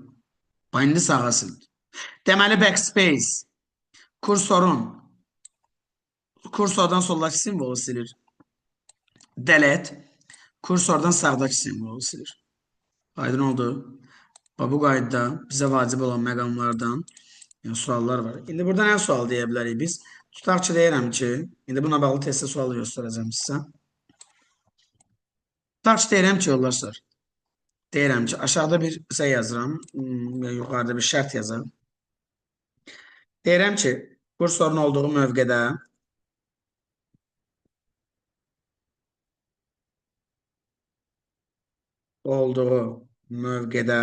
Bax, indi sağa sildi. Deməli, backspace kursorun kursordan soldakı simvolu silir. Delete kursordan sağdakı simvolu silir. Aydın oldu. Bax, bu qaydada bizə vacib olan məqamlardan yəni, suallar var. İndi burada nə sual deyə bilərik biz? Tutaq ki, deyirəm ki, indi buna bağlı testdə sual göstərəcəm sizə. Tutaq ki, deyirəm ki, yoldaşlar, deyirəm ki, aşağıda bir şey yazıram, yuxarıda bir şərt yazıram. Deyirəm ki, kursorun olduğu mövqedə olduğu mövqedə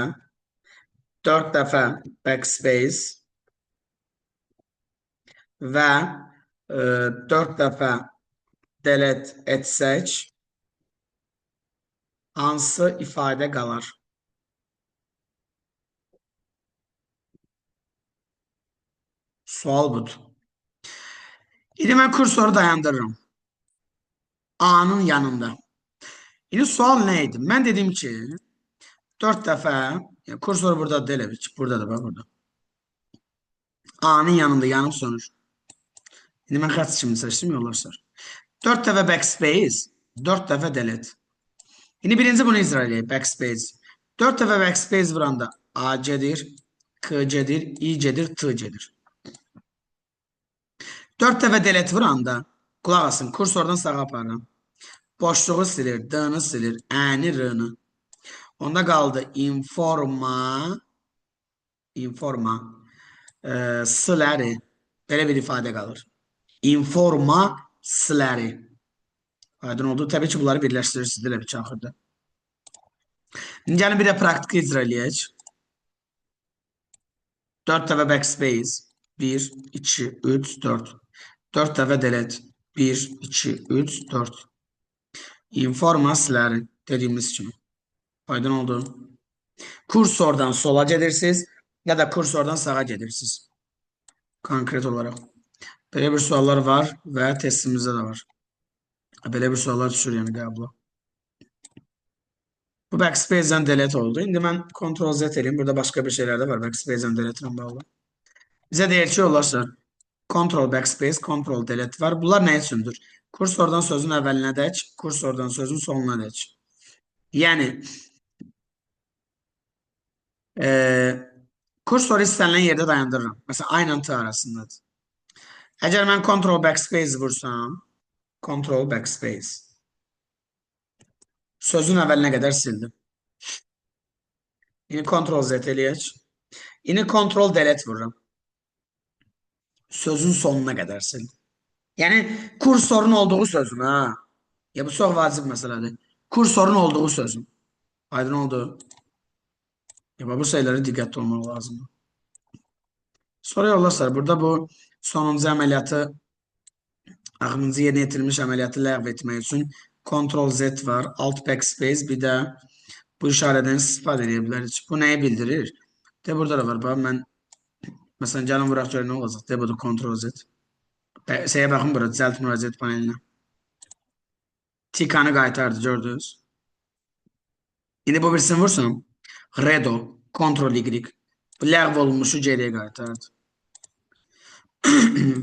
4 dəfə backspace və 4 dəfə delete etsək hansı ifadə qalar? Sual budur. İndi mən kursoru dayandırıram. A-nın yanında. İndi sual nə idi? Mən dedim ki, 4 dəfə, yəni kursor burada deyil, buradadır, bax burada. A-nın yanında yanıb sönür. İndi mən xətt kimi seçdim, yoldaşlar. 4 dəfə backspace, 4 dəfə delete. İndi birinci bunu icra eləyək, backspace. 4 dəfə backspace vuranda A gedir, K gedir, I gedir, T gedir. 4 dəfə delete vuranda, qulaq asın, kursordan sağa aparıram. Boşluğu silir, D-ni silir, Əni, R-ni. Onda qaldı informa, sləri. Belə bir ifadə qalır. Informa sləri. Aydın oldu. Təbii ki, bunları birləşdirirsiniz elə bir ki, axırda. İndi gəlin bir də praktiki icra eləyək. 4 dəfə backspace. 1, 2, 3, 4. 4 dəfə delete. 1, 2, 3, 4. Informa sləri dediyimiz kimi. Aydın oldu. Kursordan sola gedirsiniz ya da kursordan sağa gedirsiniz. Konkret olaraq. Belə bir suallar var və testimizdə də var. Belə bir suallar düşür yəni qəbula. Bu backspace-dən delete oldu. İndi mən Ctrl Z eləyim. Burada başqa bir şeylər də var backspace-dən delete ilə bağlı. Bizə deyir ki, yoldaşlar, Ctrl backspace, Ctrl delete var. Bunlar nə üçündür? Kursordan sözün əvvəlinə dək, kursordan sözün sonuna dək. Yəni, kursoru istənilən yerdə dayandırıram. Məsələn, A ilə T arasındadır. Əgər mən Ctrl backspace vursam, Ctrl backspace. Sözün əvvəlinə qədər sildim. İndi Ctrl Z eləyək. İndi Ctrl delete vururam. Sözün sonuna qədər sildim. Yəni, kursorun olduğu sözün, ha. Ya bu çox vacib məsələdir. Kursorun olduğu sözün. Aydın oldu. Ya bu şeylərə diqqətli olmaq lazımdır. Sonra yoldaşlar, burada bu sonuncu əməliyyatı, axırıncı yerinə yetirilmiş əməliyyatı ləğv etmək üçün Ctrl Z var, Alt Backspace, bir də bu işarədən istifadə edə bilərik. Bu nəyi bildirir? De burada da var. Bax, mən məsələn, gəlin vuraq görək nə olacaq. De budur Ctrl Z. Şeyə baxın bura, düzəlt müraciət panelinə. Tikanı qaytardı, gördünüz. İndi bu birisini vursun. Redo, Ctrl Y. Bu ləğv olunmuşu geriyə qaytardı.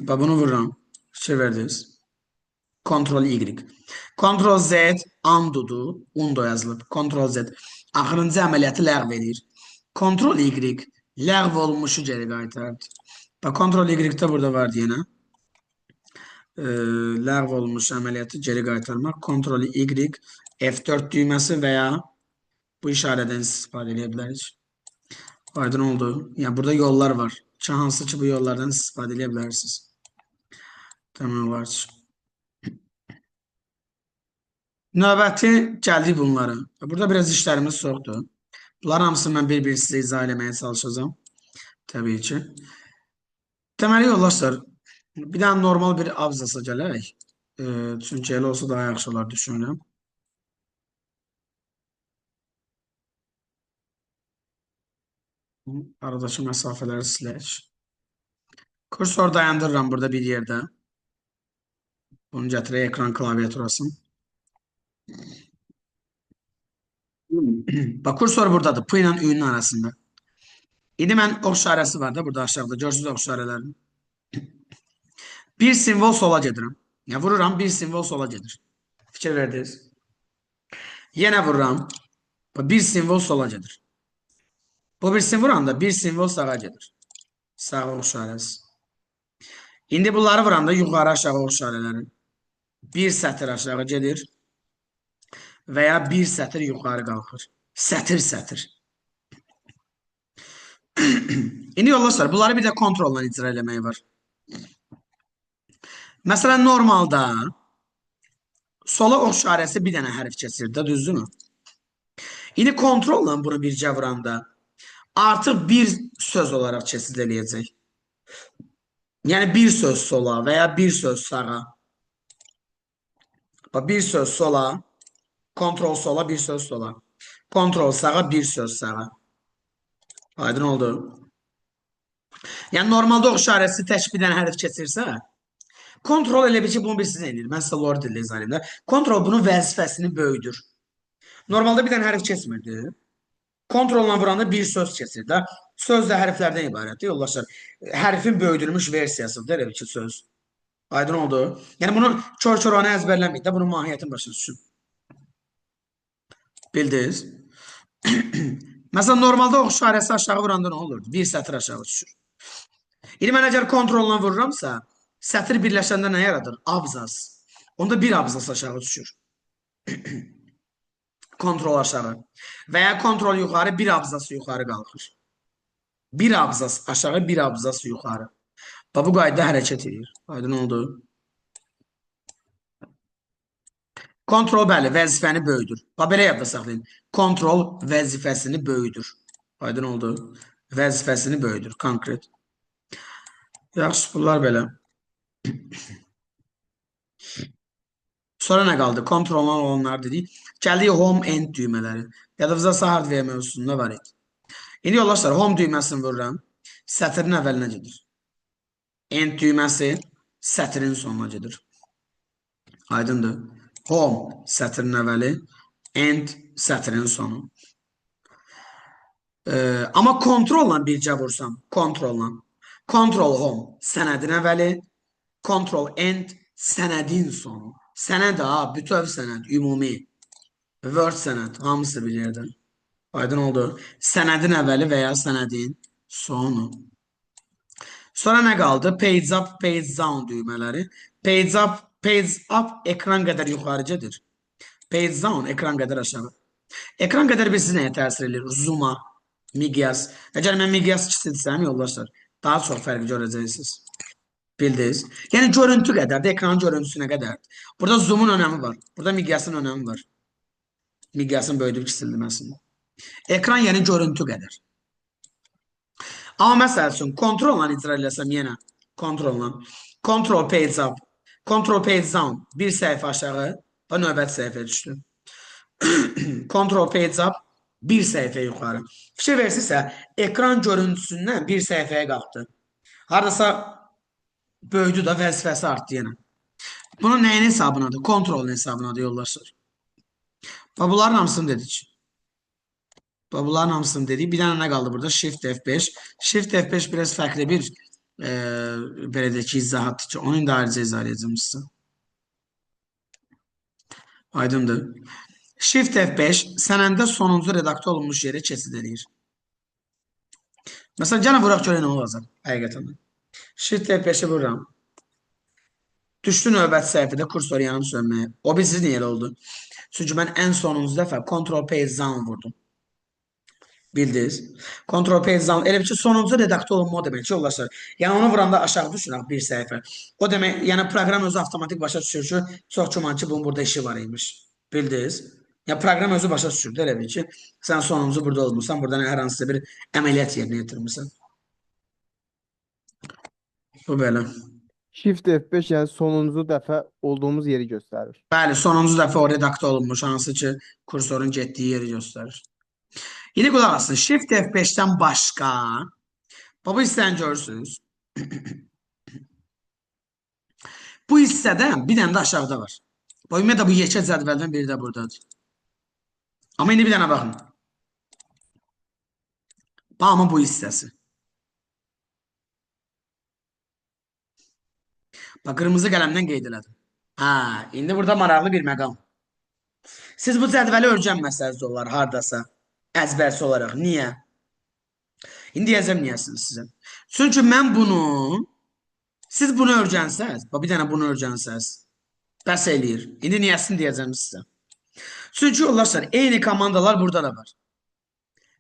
Bax, bunu vururam. Çevirdiniz. Ctrl Y. Ctrl Z undo'dur. Undo yazılıb. Ctrl Z. Axırıncı əməliyyatı ləğv edir. Ctrl Y ləğv olunmuşu geri qaytardı. Bax, Ctrl Y-də burada vardı yenə. Ləğv olunmuş əməliyyatı geri qaytarmaq. Ctrl Y, F4 düyməsi və ya bu işarədən istifadə edə bilərik. Aydın oldu. Yəni burada yollar var. Ki, hansı ki bu yollardan istifadə edə bilərsiniz. Demək olar ki. Növbəti gəldik bunlara. Burada biraz işlərimiz çoxdur. Bunların hamısını mən bir-bir sizə izah eləməyə çalışacağam. Təbii ki. Deməli yoldaşlar, bir dənə normal bir abzasa gələk. Çünki elə olsa daha yaxşı olar düşünürəm. Aradakı məsafələri silək. Kursor dayandırıram burada bir yerdə. Bunu gətirək ekran klaviaturasını. Bax, kursor buradadır. P ilə Ü-nün arasında. İndi mən ox işarəsi var da burada aşağıda. Görürsünüz ox işarələrini. Bir simvol sola gedirəm. Yəni vururam, bir simvol sola gedir. Fikir verdiniz. Yenə vururam. Bir simvol sola gedir. Bu birisini vuranda bir simvol sağa gedir. Sağ ox işarəsi. İndi bunları vuranda yuxarı aşağı ox işarələri. Bir sətir aşağı gedir və ya bir sətir yuxarı qalxır. Sətir sətir. İndi yoldaşlar, bunları bir də kontrolla icra eləmək var. Məsələn, normalda sola ox işarəsi bir dənə hərf keçir də, düzdürmü? İndi kontrolla bunu bircə vuranda artıq bir söz olaraq keçid eləyəcək. Yəni bir söz sola və ya bir söz sağa. Bax, bir söz sola, kontrol sola, bir söz sola. Kontrol sağa, bir söz sağa. Aydın oldu. Yəni normalda ox işarəsi tək bir dənə hərf keçirsə, kontrol elə bil ki, bunu bilirsiniz eləyir. Mən sizə lor dilində izah edeyim də. Kontrol bunun vəzifəsini böyüdür. Normalda bir dənə hərf keçmirdi. Kontrolla vuranda bir söz keçir də. Söz də hərflərdən ibarətdir yoldaşlar. Hərfin böyüdülmüş versiyasıdır elə bil ki, söz. Aydın oldu. Yəni bunu kör-körənə əzbərləməyin də, bunun mahiyyətini başa düşün. Bildiniz? Məsələn, normalda ox işarəsi aşağı vuranda nə olurdu? Bir sətir aşağı düşür. İndi mən əgər kontrolla vururamsa, sətir birləşəndə nə yaradır? Abzas. Onda bir abzas aşağı düşür. Kontrol aşağı. Və ya kontrol yuxarı, bir abzas yuxarı qalxır. Bir abzas aşağı, bir abzas yuxarı. Bax, bu qayda hərəkət edir. Aydın oldu. Kontrol, bəli, vəzifəni böyüdür. Bax, belə yadda saxlayın. Kontrol vəzifəsini böyüdür. Aydın oldu. Vəzifəsini böyüdür. Konkret. Yaxşı, bunlar belə. Sonra nə qaldı? Kontrolla olanlar dedik. Gəldik Home End düymələri. Yadınızdasa hardware mövzusunda var idi. İndi yoldaşlar, Home düyməsini vururam. Sətirin əvvəlinə gedir. End düyməsi sətirin sonuna gedir. Aydındır. Home sətirin əvvəli, End sətirin sonu. Amma kontrolla bircə vursam, kontrolla. Kontrol Home sənədin əvvəli, Kontrol End sənədin sonu. Sənəd ha, bütöv sənəd, ümumi. Word sənəd, hamısı bir yerdə. Aydın oldu. Sənədin əvvəli və ya sənədin sonu. Sonra nə qaldı? Page up, page down düymələri. Page up, page up ekran qədər yuxarı gedir. Page down ekran qədər aşağı. Ekran qədər bilirsiniz nəyə təsir edir? Zoom'a, miqyas. Əgər mən miqyas kiçiltsəm yoldaşlar, daha çox fərq görəcəksiniz. Bildiniz? Yəni görüntü qədərdir, ekranın görüntüsünə qədərdir. Burada zoom'un önəmi var. Burada miqyasın önəmi var. Miqyasın böyüdüb kiçildilməsində. Ekran yəni görüntü qədər. Amma məsəl üçün kontrolla icra eləsəm yenə kontrolla. Kontrol page up, kontrol page down bir səhifə aşağı və növbəti səhifəyə düşdü. Kontrol page up bir səhifə yuxarı. Fikir versinizsə, ekran görüntüsündən bir səhifəyə qalxdı. Hardasa böyüdü də, vəzifəsi artdı yenə. Bunun nəyin hesabınadır? Kontrolun hesabınadır yoldaşlar. Bax, bunların hamısını dedik. Bax, bunların hamısını dedik. Bir dənə nə qaldı burada? Shift F5. Shift F5 biraz fərqli bir belə deyək ki, izahatdır ki, onu indi ayrıca izah edəcəm sizə. Aydındır. Shift F5 sənəndə sonuncu redaktə olunmuş yerə keçid eləyir. Məsələn, gəlin vuraq görək nə olacaq həqiqətən də. Shift F5-i vururam. Düşdü növbəti səhifədə kursor yanıb sönməyə. O bilirsiniz niyə elə oldu? Çünki mən ən sonuncu dəfə Ctrl Page Down vurdum. Bildiniz? Ctrl Page Down. Elə bil ki, sonuncu redaktə olunma o demək ki, yoldaşlar. Yəni onu vuranda aşağı düşür bir səhifə. O demək, yəni proqram özü avtomatik başa düşür ki, çox güman ki, bunun burada işi var imiş. Bildiniz? Ya proqram özü başa düşür də elə bil ki, sən sonuncu burada olmusan, buradan hər hansısa bir əməliyyat yerinə yetirmisən. Bu belə. Shift F5 yəni sonuncu dəfə olduğumuz yeri göstərir. Bəli, sonuncu dəfə o redaktə olunmuş, hansı ki, kursorun getdiyi yeri göstərir. İndi qulaq asın. Shift F5-dən başqa, bax bu hissəni görürsünüz. Bu hissədən bir dənə də aşağıda var. Bu, ümumiyyətlə bu yekə cədvəldən biri də buradadır. Amma indi bir dənə baxın. Bax, amma bu hissəsi. Bax, qırmızı qələmdən qeyd elədim. Hə, indi burada maraqlı bir məqam. Siz bu cədvəli öyrənməsəniz də olar hardasa, əzbərçi olaraq. Niyə? İndi deyəcəm niyəsini sizə. Çünki mən bunu, siz bunu öyrənsəz, bax bir dənə bunu öyrənsəz, bəs eləyir. İndi niyəsini deyəcəm sizə. Çünki yoldaşlar, eyni komandalar burada da var.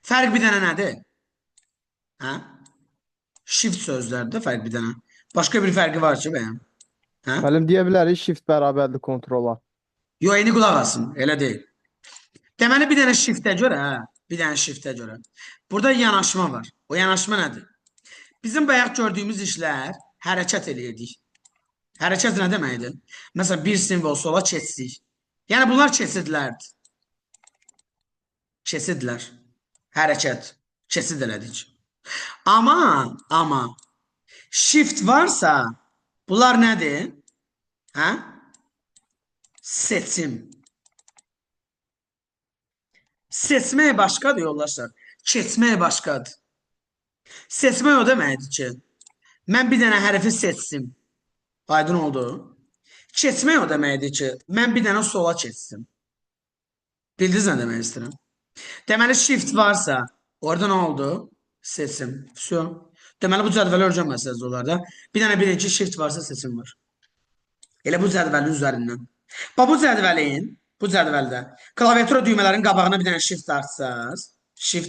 Fərq bir dənə nədir? Hə? Shift sözlərdə fərq bir dənə. Başqa bir fərqi var ki, bəyəm? Hə? Müəllim deyə bilərik shift bərabərdir kontrola. Yo, eyni qulaq asın, elə deyil. Deməli, bir dənə shiftə görə, hə, bir dənə shiftə görə. Burada yanaşma var. O yanaşma nədir? Bizim bayaq gördüyümüz işlər hərəkət eləyirdik. Hərəkət nə deməkdir? Məsələn, bir simvol sola keçdik. Yəni, bunlar keçidlərdir. Keçidlər. Hərəkət. Keçid elədik. Amma shift varsa, bunlar nədir? Hə? Seçim. Seçmək başqadır yoldaşlar. Keçmək başqadır. Seçmək o deməkdir ki, mən bir dənə hərfi seçsim. Aydın oldu. Keçmək o deməkdir ki, mən bir dənə sola keçsim. Bildiniz nə demək istəyirəm? Deməli, shift varsa, orada nə oldu? Seçim. Vso. Deməli, bu cədvəli öyrənməsəniz olar da. Bir dənə bilin ki, shift varsa seçim var. Elə bu cədvəlin üzərindən. Bax, bu cədvəldə klaviatura düymələrin qabağına bir dənə shift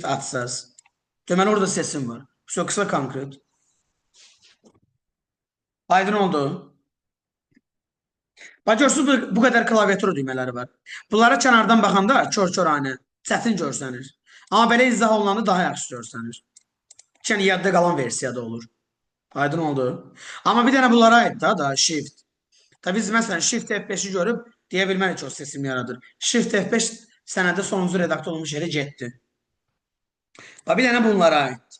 atsaz, deməli, orada seçim var. Vso, qısa konkret. Aydın oldu. Bax, görürsünüz, bu qədər klaviatura düymələri var. Bunlara kənardan baxanda kör-köranə, çətin görsənir. Amma belə izah olunanda daha yaxşı görsənir. Yəni, yadda qalan versiyada olur. Aydın oldu. Amma bir dənə bunlara aid da shift. Tabii biz məsələn Shift F5-i görüb deyə bilmərik ki, o seçim yaradır. Shift F5 sənədə sonuncu redaktə olunmuş yerə getdi. Bax, bir dənə bunlara aid.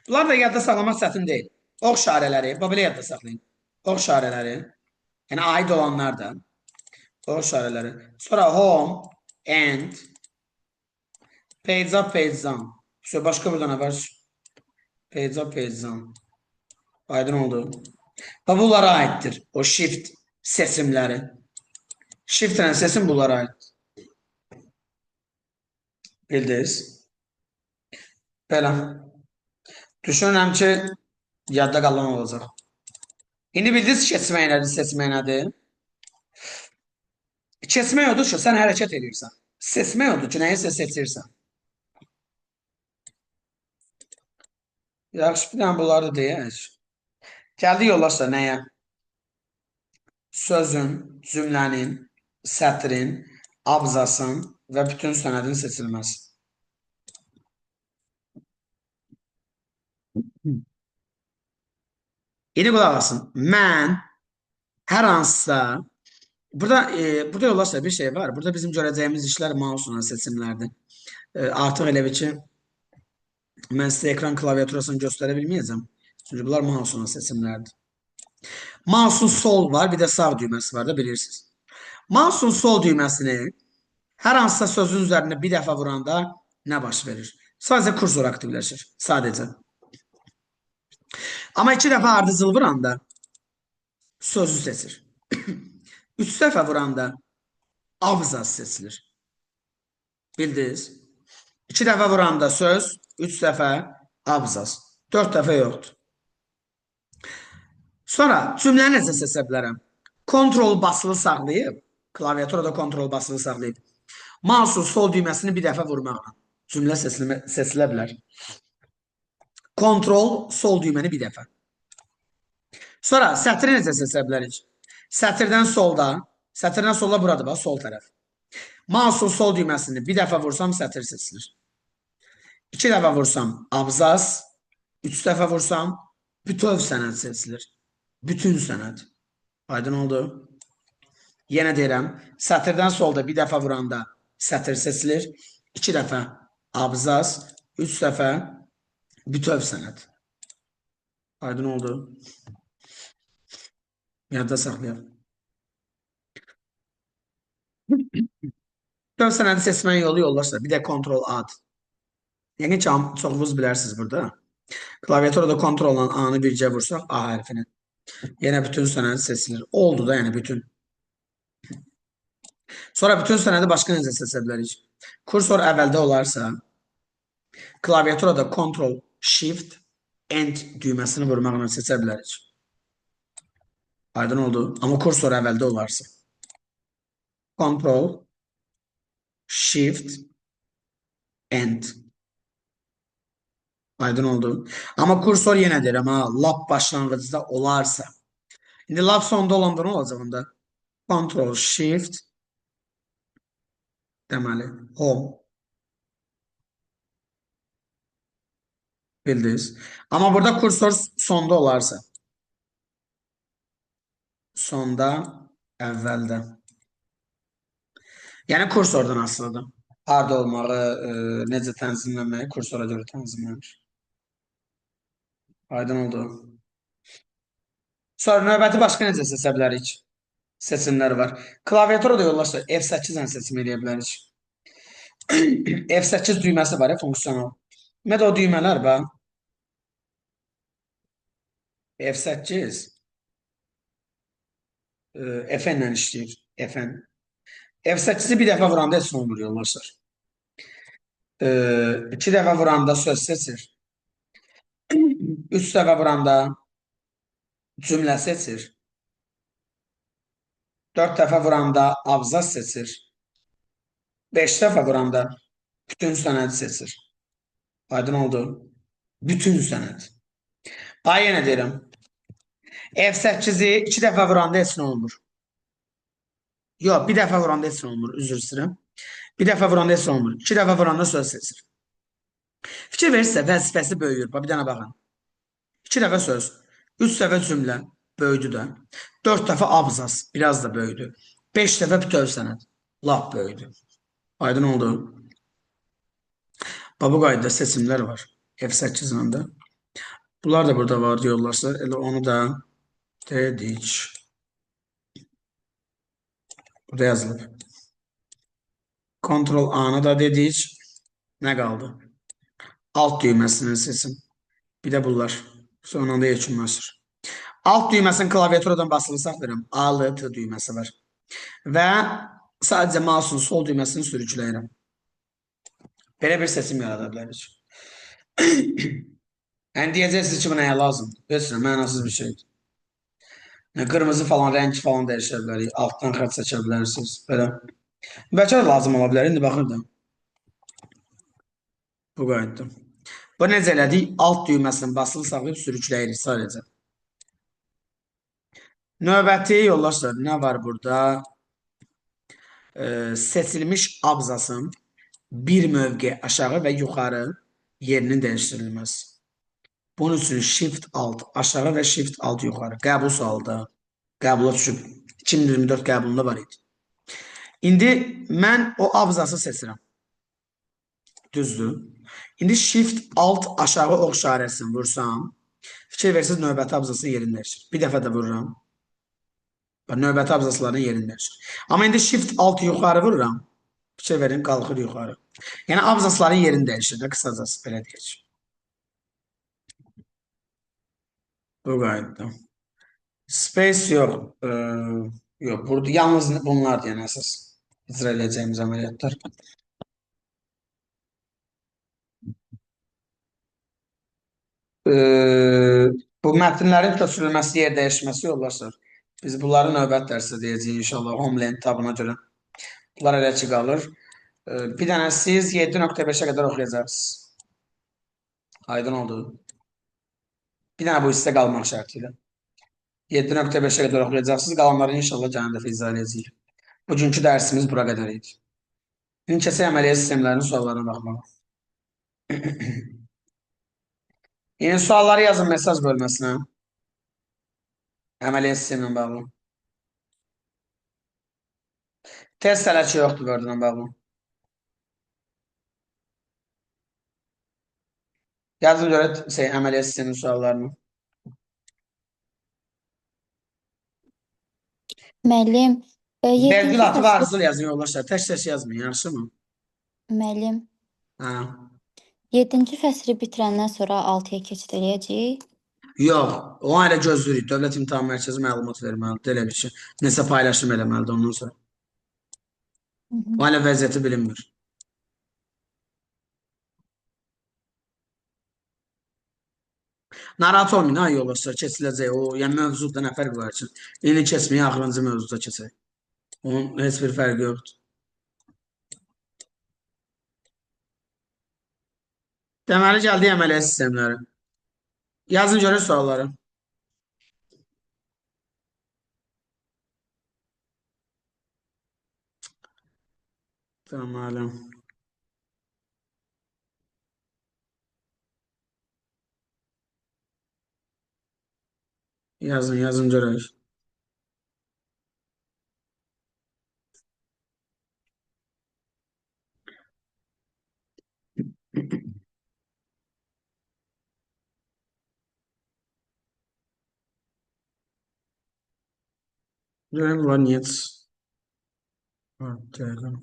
Bunlar da yadda saxlamaq çətin deyil. Ox işarələri, bax belə yadda saxlayın. Ox işarələri, yəni aid olanlar da. Ox işarələri. Sonra home, end, page up, page down. Sonra başqa burada nə var? Page up, page down. Aydın oldu. Bax, bunlara aiddir. O shift seçimləri. Shift ilə seçim bunlara aid. Bildiniz? Belə. Düşünürəm ki, yadda qalan olacaq. İndi bildiniz keçmək nədir, seçmək nədir? Keçmək odur ki, sən hərəkət edirsən. Seçmək odur ki, nəyisə seçirsən. Yaxşı, bir dənə bunları da deyək. Gəldik yoldaşlar nəyə? Sözün, cümlənin, sətrin, abzasın və bütün sənədin seçilməsi. İndi qulaq asın. Mən hər hansısa burada yoldaşlar bir şey var. Burada bizim görəcəyimiz işlər mouse'la seçimlərdir. Artıq elə bil ki, mən sizə ekran klaviaturasını göstərə bilməyəcəm. Çünki bunlar mouse'la seçimlərdir. Mouse'un sol var, bir də sağ düyməsi var da bilirsiniz. Mouse'un sol düyməsini hər hansısa sözün üzərində bir dəfə vuranda nə baş verir? Sadəcə kursor aktivləşir. Sadəcə. Amma iki dəfə ardıcıl vuranda sözü seçir. Üç dəfə vuranda abzas seçilir. Bildiniz? İki dəfə vuranda söz, üç dəfə abzas. 4 dəfə yoxdur. Sonra cümləni necə seçə bilərəm? Kontrol basılı saxlayıb, klaviaturada kontrol basılı saxlayıb, mouse'un sol düyməsini bir dəfə vurmaqla cümlə seçilə bilər. Kontrol sol düyməni bir dəfə. Sonra sətri necə seçə bilərik? Sətirdən solda, sətirdən solda buradır bax, sol tərəf. Mouse'un sol düyməsini bir dəfə vursam sətir seçilir. İki dəfə vursam abzas, üç dəfə vursam bütöv sənəd seçilir. Bütün sənəd. Aydın oldu. Yenə deyirəm, sətirdən solda bir dəfə vuranda sətir seçilir. İki dəfə abzas, üç dəfə bütöv sənəd. Aydın oldu. Yadda saxlayaq. Bütöv sənədi seçmənin yolu yoldaşlar. Bir də Ctrl A. Yəni ki, çoxunuz bilərsiniz burada. Klaviaturada Ctrl-la A-nı bircə vursaq A hərfini. Yenə bütün sənədi seçilir. Oldu da, yəni bütün. Sonra bütün sənədi başqa necə seçə bilərik? Kursor əvvəldə olarsa, klaviaturada Ctrl Shift End düyməsini vurmaqla seçə bilərik. Aydın oldu. Amma kursor əvvəldə olarsa. Ctrl Shift End. Aydın oldu. Amma kursor yenə deyirəm ha, lap başlanğıcda olarsa. İndi lap sonda olanda nə olacaq onda? Ctrl Shift deməli Home. Bildiniz. Amma burada kursor sonda olarsa. Sonda, əvvəldə. Yəni kursordan asılıdır. Harda olmağı, necə tənzimləməyi kursora görə tənzimlənir. Aydın oldu. Sonra növbəti başqa necə seçə bilərik? Seçimlər var. Klaviaturada yoldaşlar F8 ilə seçim eləyə bilərik. F8 düyməsi var ya, funksional. Ümumiyyətlə o düymələr bax. F8 FN ilə işləyir. FN. F8-i bir dəfə vuranda heç nə olmur yoldaşlar. İki dəfə vuranda söz seçir. Üç dəfə vuranda cümlə seçir. Dörd dəfə vuranda abzas seçir. Beş dəfə vuranda bütün sənədi seçir. Aydın oldu. Bütün sənəd. Ay yenə deyirəm. F8-i iki dəfə vuranda heç nə olmur. Yox, bir dəfə vuranda heç nə olmur. Üzr istəyirəm. Bir dəfə vuranda heç nə olmur. İki dəfə vuranda söz seçir. Fikir verirsə vəzifəsi böyüyür. Bax, bir dənə baxın. İki dəfə söz, üç dəfə cümlə böyüdü də. Dörd dəfə abzas, biraz da böyüdü. Beş dəfə bütöv sənəd, lap böyüdü. Aydın oldu. Bax, bu qaydada seçimlər var. F8 ilə də. Bunlar da burada var yoldaşlar. Elə onu da dedik. Burada yazılıb. Ctrl A-nı da dedik. Nə qaldı? Alt düyməsinin seçim. Bir də bunlar. Sonra da yekunlaşır. Alt düyməsini klaviaturadan basılı saxlayıram. A, L, T düyməsi var. Və sadəcə mouse'un sol düyməsini sürükləyirəm. Belə bir seçim yarada bilərik. Yəni deyəcəksiniz ki, bu nəyə lazımdır? Heç nə, mənasız bir şeydir. Yəni, qırmızı falan, rəng falan dəyişə bilərik. Altdan xətt çəkə bilərsiniz. Belə. Bəlkə də lazım ola bilər. İndi baxırdım. Bu qayıtdı. Bu necə elədik? Alt düyməsini basılı saxlayıb sürükləyirik sadəcə. Növbəti yoldaşlar, nə var burada? Seçilmiş abzasın bir mövqe aşağı və yuxarı yerinin dəyişdirilməsi. Bunun üçün Shift Alt aşağı və Shift Alt yuxarı. Qəbul sualıda. Qəbula düşüb. 2024 qəbulunda var idi. İndi mən o abzası seçirəm. Düzdür. İndi Shift Alt aşağı ox işarəsini vursam, fikir versiniz növbəti abzasın yerini dəyişir. Bir dəfə də vururam. Bax, növbəti abzasların yerini dəyişir. Amma indi Shift Alt yuxarı vururam. Fikir verin, qalxır yuxarı. Yəni abzasların yerini dəyişir də, qısacası belə deyək. Bu qayıtdı. Space yox. Yox, burada yalnız bunlardır yəni əsas icra eləyəcəyimiz əməliyyatlar. Bu mətnlərin köçürülməsi, yer dəyişməsi yoldaşlar. Biz bunları növbət dərsdə deyəcəyik inşallah Homeland tabına görə. Bunlar elə ki qalır. Bir dənə siz 7.5-ə qədər oxuyacaqsınız. Aydın oldu. Bir dənə bu hissə qalmaq şərti ilə. 7.5-ə qədər oxuyacaqsınız. Qalanları inşallah gələn dəfə izah edəcəyik. Bugünkü dərsimiz bura qədər idi. İndi keçək əməliyyat sistemlərinin suallarına baxmağa. Yeni sualları yazın mesaj bölməsinə. Əməliyyat sistemi ilə bağlı. Test hələ ki yoxdur Word-la bağlı. Yazın görə əməliyyat sisteminin suallarını. Müəllim, Vergül yeddinci atıb fəsli arızıl yazın yoldaşlar. Tək-tək yazmayın, yaxşımı? müəllim, Hə. yeddinci fəsli bitirəndən sonra 6-ya keçid eləyəcəyik. Yox, o hələ gözləyirik. Dövlət İmtahan Mərkəzi məlumat verməlidir. Elə bir şey. Nəsə paylaşım eləməlidir ondan sonra. Hı -hı. O hələ vəziyyəti bilinmir. Narahat olmayın ha yoldaşlar, keçiləcək. O, yəni mövzuda nə fərqi var ki? İndi keçməyə axırıncı mövzuda keçək. Onun heç bir fərqi yoxdur. Deməli, gəldik əməliyyat sistemləri. Yazın görək sualları. Deməli. Yazın, yazın görək. Görək bunlar niyə? Ha, dəqiqə.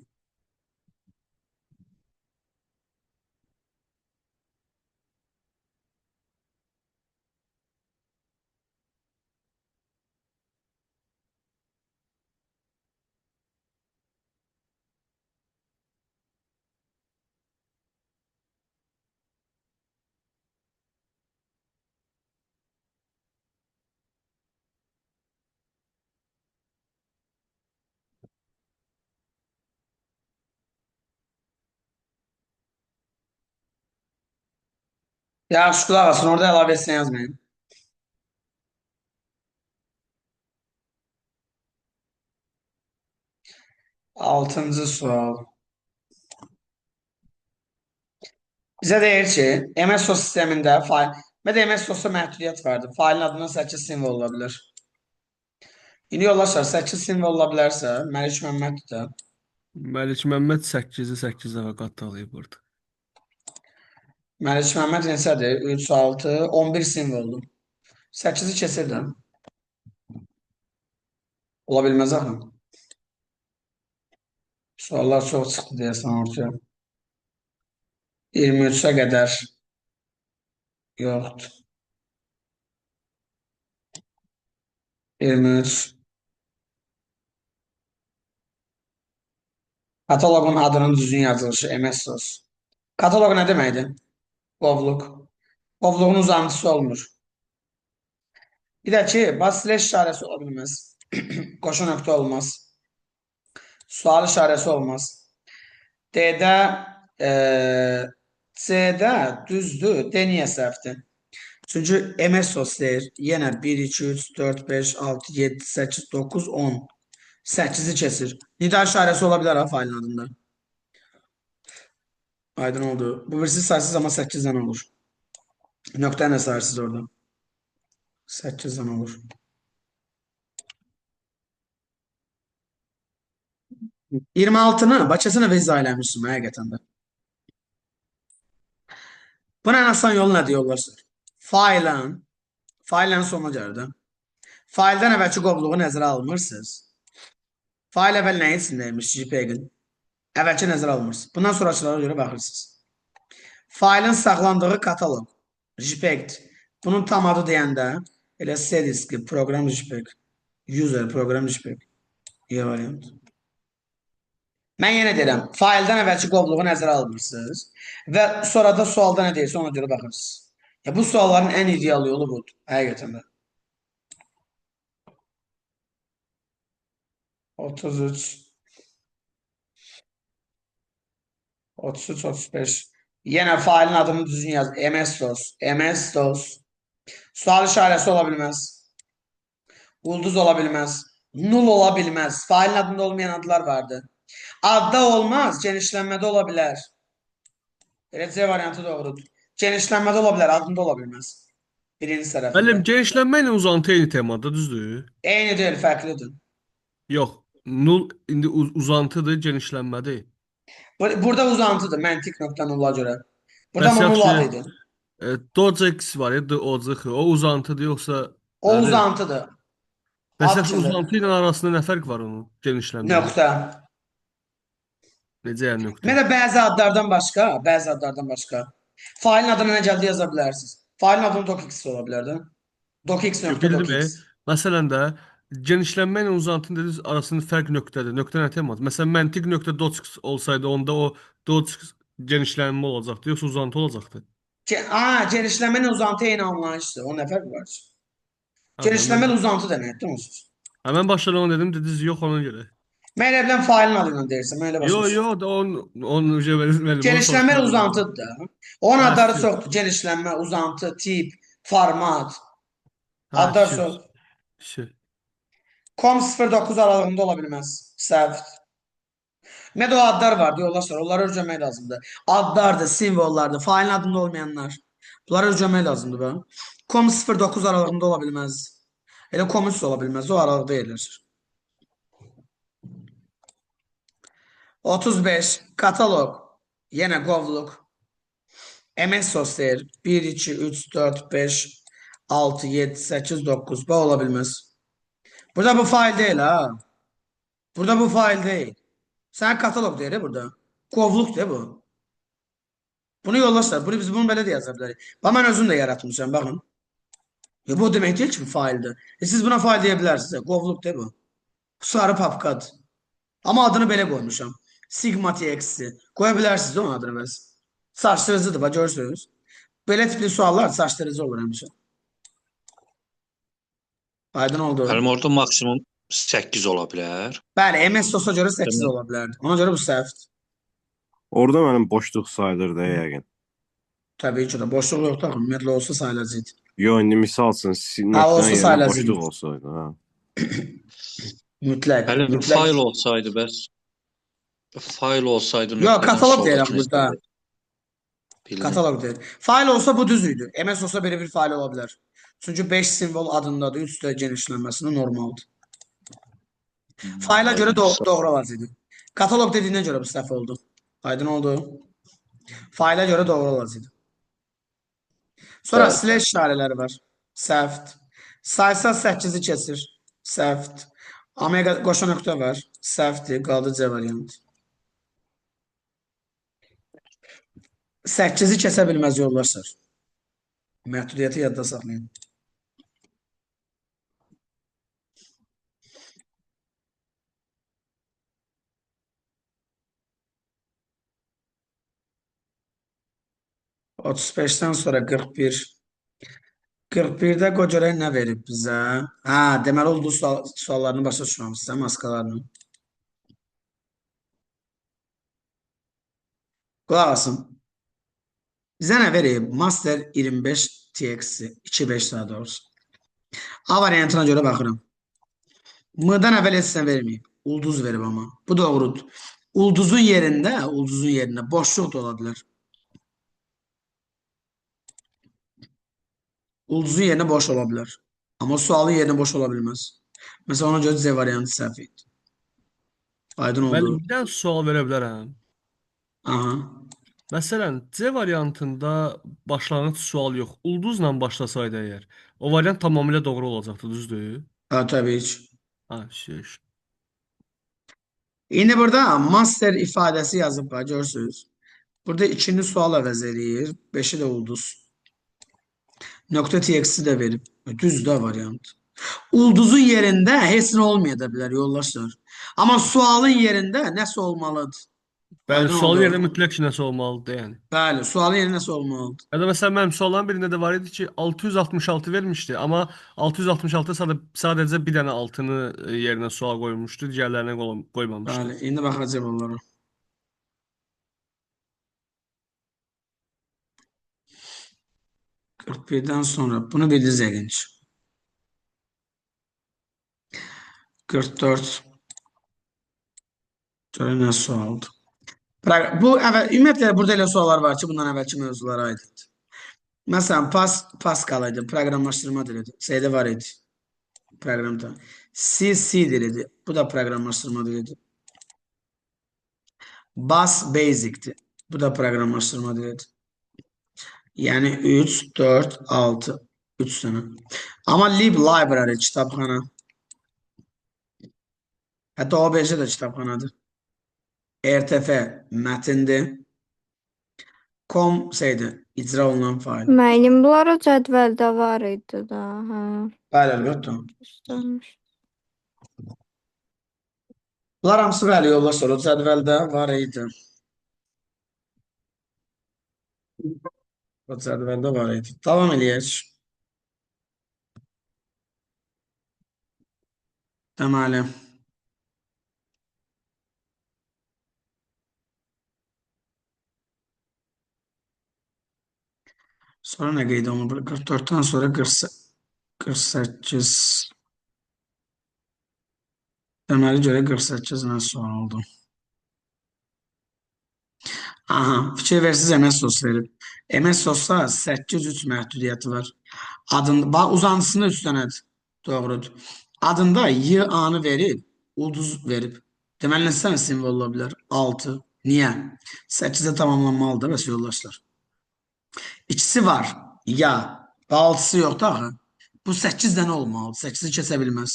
Yaxşı, qulaq asın, orada əlavə etsin yazmayın. Altıncı sual. Bizə deyir ki, MS-DOS sistemində fayl, və MS-DOS-da məhdudiyyət vardır. Faylın adından 8 simvol ola bilər. İndi yoldaşlar, 8 simvol ola bilərsə, Məlik Məmməddir də. Məlik Məmməd 8-i 8 dəfə qatlayıb burada. Məlik Məmməd neçədir? 3, 6, 11 simvoldur. 8-i keçir də. Ola bilməz axı. Suallar çox çıxdı deyəsən ortaya. 23-ə qədər yoxdur. 23. Kataloqun adının düzgün yazılışı MS-DOS. Kataloq nə deməkdir? Qovluq. Qovluğun uzantısı olmur. Bir də ki, baslash işarəsi ola bilməz. Qoşa nöqtə olmaz. Sual işarəsi olmaz. D-də C-də düzdür. D niyə səhvdir? Çünki MS-DOS deyir. Yenə 1, 2, 3, 4, 5, 6, 7, 8, 9, 10. 8-i keçir. Nida işarəsi ola bilər ha faylın adında. Aydın oldu. Bu birisi saysız amma 8 dənə olur. Nöqtə nə saysız orada? 8 dənə olur. 26-nı Bakısını və izah eləmişdim həqiqətən də. Bunun ən asan yolu nədir yoldaşlar? Faylın sonuna gəlir də. Fayldan əvvəlki qovluğu nəzərə almırsınız. Fayl əvvəl nəyin içindəymiş? JPEG-in. Əvvəlki nəzərə almırsınız. Bundan sonrakılara görə baxırsınız. Faylın saxlandığı kataloq JPEG-dir. Bunun tam adı deyəndə elə C diski, proqram JPEG, user proqram JPEG. Y variant. Mən yenə deyirəm, fayldan əvvəlki qovluğu nəzərə almırsınız və sonra da sualda nə deyirsə ona görə baxırsınız. Ya bu sualların ən ideal yolu budur, həqiqətən də. 33 33, 35. Yenə failin adını düzgün yaz. MS-DOS, MS-DOS. Sual işarəsi ola bilməz. Ulduz ola bilməz. Null ola bilməz. Failin adında olmayan adlar vardı. Adda olmaz, genişlənmədə ola bilər. Elə C variantı doğrudur. Genişlənmədə ola bilər, adında ola bilməz. Birinci tərəfində. Müəllim, genişlənmə ilə uzantı eyni temada, düzdür? Eyni deyil, fərqlidir. Yox, null indi uzantıdır, genişlənmədir. Burada uzantıdır, məntiq nöqtə nulla görə. Burada Bəs amma null yaxşı, adı idi. DOCX var ya, D-O-C-X, o uzantıdır yoxsa O nədir? uzantıdır. Ad Məsələn, kimi. uzantı ilə arasında nə fərq var onun genişlənmənin? Nöqtə. Necə yəni nöqtə? Ümumiyyətlə bəzi adlardan başqa, bəzi adlardan başqa. Failin adını nə gəldi yaza bilərsiniz. Failin adını docx ola bilər də. Docx Yox, nöqtə bildim. Docx. Məsələn də genişlənmə ilə uzantının dediniz arasında fərq nöqtədir. Nöqtə nə temadır? Məsələn, məntiq nöqtə docx olsaydı onda o docx genişlənmə olacaqdı, yoxsa uzantı olacaqdı? Genişlənmə ilə uzantı eyni anlayışdır. O nə fərq var ki? Ha, Genişlənmə mən, ilə uzantı da nədir onsuz? ha, mən başdan onu dedim, dediniz yox ona görə. Mən elə biləm failin adı ilə deyirsən, mən elə başa Yo düşdüm. yo da on mənim onu Genişlənmə ilə soruşmadım. uzantıdır da. Onun Ha, adları sür. çoxdur. Genişlənmə, uzantı, tip, format. Ha, Adlar sür. çox. Sür. Com 09 aralığında ola bilməz. Səhv. Ümumiyyətlə o adlar vardı yoldaşlar. Onları öyrənmək lazımdır. Adlardır, simvollardır, failin adında olmayanlar. Bunları öyrənmək lazımdır be. Com 09 aralığında ola bilməz. Elə com 3 ola bilməz. O aralıqda yerləşir. 35 katalog. Yenə qovluq. MS-DOS deyir. 1, 2, 3, 4, 5, 6, 7, 8, 9. Bu ola bilməz. Burada bu fail deyil ha. Burada bu fail deyil. Sən katalog deyir burada. Qovluq deyir bu. Bunu yoldaşlar, bunu biz bunu belə də yaza bilərik. Bax mən özüm də yaratmışam, baxın. Ya bu o demək deyil ki, bu faildir. Siz buna fail deyə bilərsiniz. Qovluq deyir bu. Sarı papkadır. Amma adını belə qoymuşam. Sigma TX-i. Qoya bilərsiniz onun adını bəs. Saçdırıcıdır, bax görürsünüz. Belə tipli suallar saçdırıcı olur həmişə. Aydın oldu. Müəllim, orada maksimum 8 ola bilər. Bəli, MS-DOS-a görə 8 Demək- ola bilərdi. Ona görə bu səhvdir. Orada mənim boşluq sayılır da yəqin. Təbii ki də boşluq yoxdur axı. Ümumiyyətlə olsa sayılacaqdı. Yo, indi misal üçün Ha, olsa nöqtənin yerinə sayılacaqdı. boşluq olsaydı, ha. Mütləq, Müəllim, mütləq. fayl olsaydı bəs fayl olsaydı Yox, nöqtədən katalog deyir axı sonrakını burada. Bildim. Katalog deyir. Fail olsa bu düz idi. MS olsa belə bir fail ola bilər. Çünki 5 simvol adındadır, 3 də genişlənməsində normaldır. Fayla görə doğru olacaqdı. Katalog dediyinə görə bu səhv oldu. Aydın oldu. Fayla görə doğru olacaqdı. Sonra Bəli. slash işarələri var. Səhvdir. Saysal 8-i kəsir. Səhvdir. Omega qoşa nöqtə var. Səhvdir. Qaldı C variantı. 8-i kəsə bilməz yoldaşlar. Məhdudiyyəti yadda saxlayın. ...35-dən sonra 41. 41-də qoy görək nə verib bizə. Ha, deməli oldu suallarını başa düşməmişsən, maskalarını. Qulaq asın. Bizə nə verib? Master 25 TX-i, 2.5 daha doğrusu. A variantına görə baxıram. M-dan əvvəl heç nə verməyib. Ulduz verib amma. Bu doğrudur. Ulduzun yerində boşluq da ola bilər. Ulduzun yerinə boş ola bilər. Amma sualın yerinə boş ola bilməz. Məsələn, ona görə C variantı səhv idi. Aydın oldu. Müəllim, bir dənə sual verə bilərəm. Aha. Məsələn, C variantında başlanğıc sual yox, ulduzla başlasaydı əgər, o variant tamamilə doğru olacaqdı, düzdür? Ha, təbii ki. Ha, şey. İndi burada master ifadəsi yazıb var, görürsünüz. Burada ikinci sual əvəz eləyir. 5-i də ulduz. Nöqtə TX-i də verib. Düz də variant. Ulduzun yerində heç nə olmaya da bilər yoldaşlar. Amma sualın yerində nəsə olmalıdır. Bəli, Aydın sualın oldu. yerinə mütləq ki, nəsə olmalıdır, yəni. Bəli, sualın yerində nəsə olmalıdır. Ya da məsələn mənim sualların birində də var idi ki, 666 vermişdi, amma 666 sadəcə bir dənə altını yerinə sual qoymuşdu, digərlərinə qoymamışdı. Bəli, indi baxacağıq onlara. ...41-dən sonra bunu bildiniz yəqin ki. 44. Görək nə sualdır. Bu ümumiyyətlə burada elə suallar var ki, bundan əvvəlki mövzulara aiddir. Məsələn, Pascal idi, proqramlaşdırma dilidir. C-də var idi. Proqramda. C, C dilidir. Bu da proqramlaşdırma dilidir. Bas Basic'dir. Bu da proqramlaşdırma dilidir. Yəni 3, 4, 6. 3 dənə. Amma Lib Library, kitabxana. Hətta OBJ də kitabxanadır. RTF mətindir. Com şeydir, icra olunan fayl. Müəllim, bunlar o cədvəldə var idi da, hə. Bəli, əlbəttə. Göstərmiş. Bunlar hamısı bəli yoldaşlar, o cədvəldə var idi. O cədvəldə var idi. Davam eləyək. Deməli. Sonra nə qeyd olunur? 44-dən sonra 48. Deməli görə 48 nə sual oldu? Aha, fikir versiz MS-DOS verib. MS-DOS-da 8-3 məhdudiyyəti var. Adında, bax, uzantısında 3 dənədir. Doğrudur. Adında Y A-nı verib, ulduz verib. Deməli, neçə dənə simvol ola bilər? 6. Niyə? 8-ə tamamlanmalıdır, bəs yoldaşlar. İkisi var. Ya. Və altısı yoxdur axı. Bu 8 dənə olmalıdır. 8-i kəsə bilməz.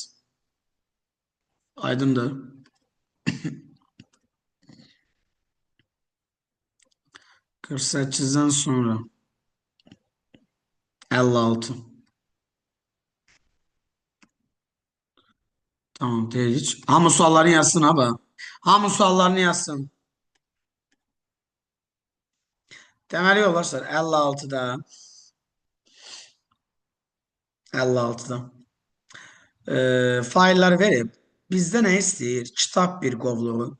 Aydındır. 48-dən sonra 56. Tamam, deyirik. Hamı suallarını yazsın ha. Hamı suallarını yazsın. Deməli yoldaşlar 56-da 56-da fayllar verib bizdə nə istəyir? Kitab bir qovluğu.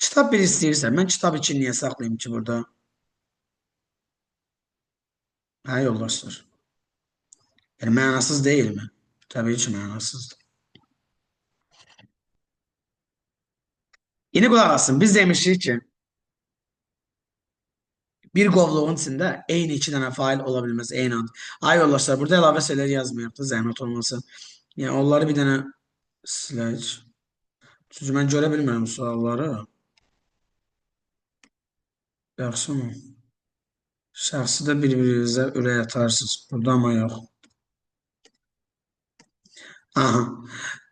Kitab bir istəyirsə, mən kitab 2 niyə saxlayayım ki burada? Hə yoldaşlar. Yəni mənasız deyilmi? Təbii ki, mənasızdır. İndi qulaq asın. Biz demişik ki, bir qovluğun içində eyni iki dənə fayl ola bilməz, eyni ad. Ay yoldaşlar, burada əlavə şeylər yazmayaq da, zəhmət olmasa. Yəni, onları bir dənə silək. Çünki mən görə bilmirəm sualları. Yaxşı mı? Şəxsi də bir-birinizə ürək atarsınız. Burada amma yox. Aha.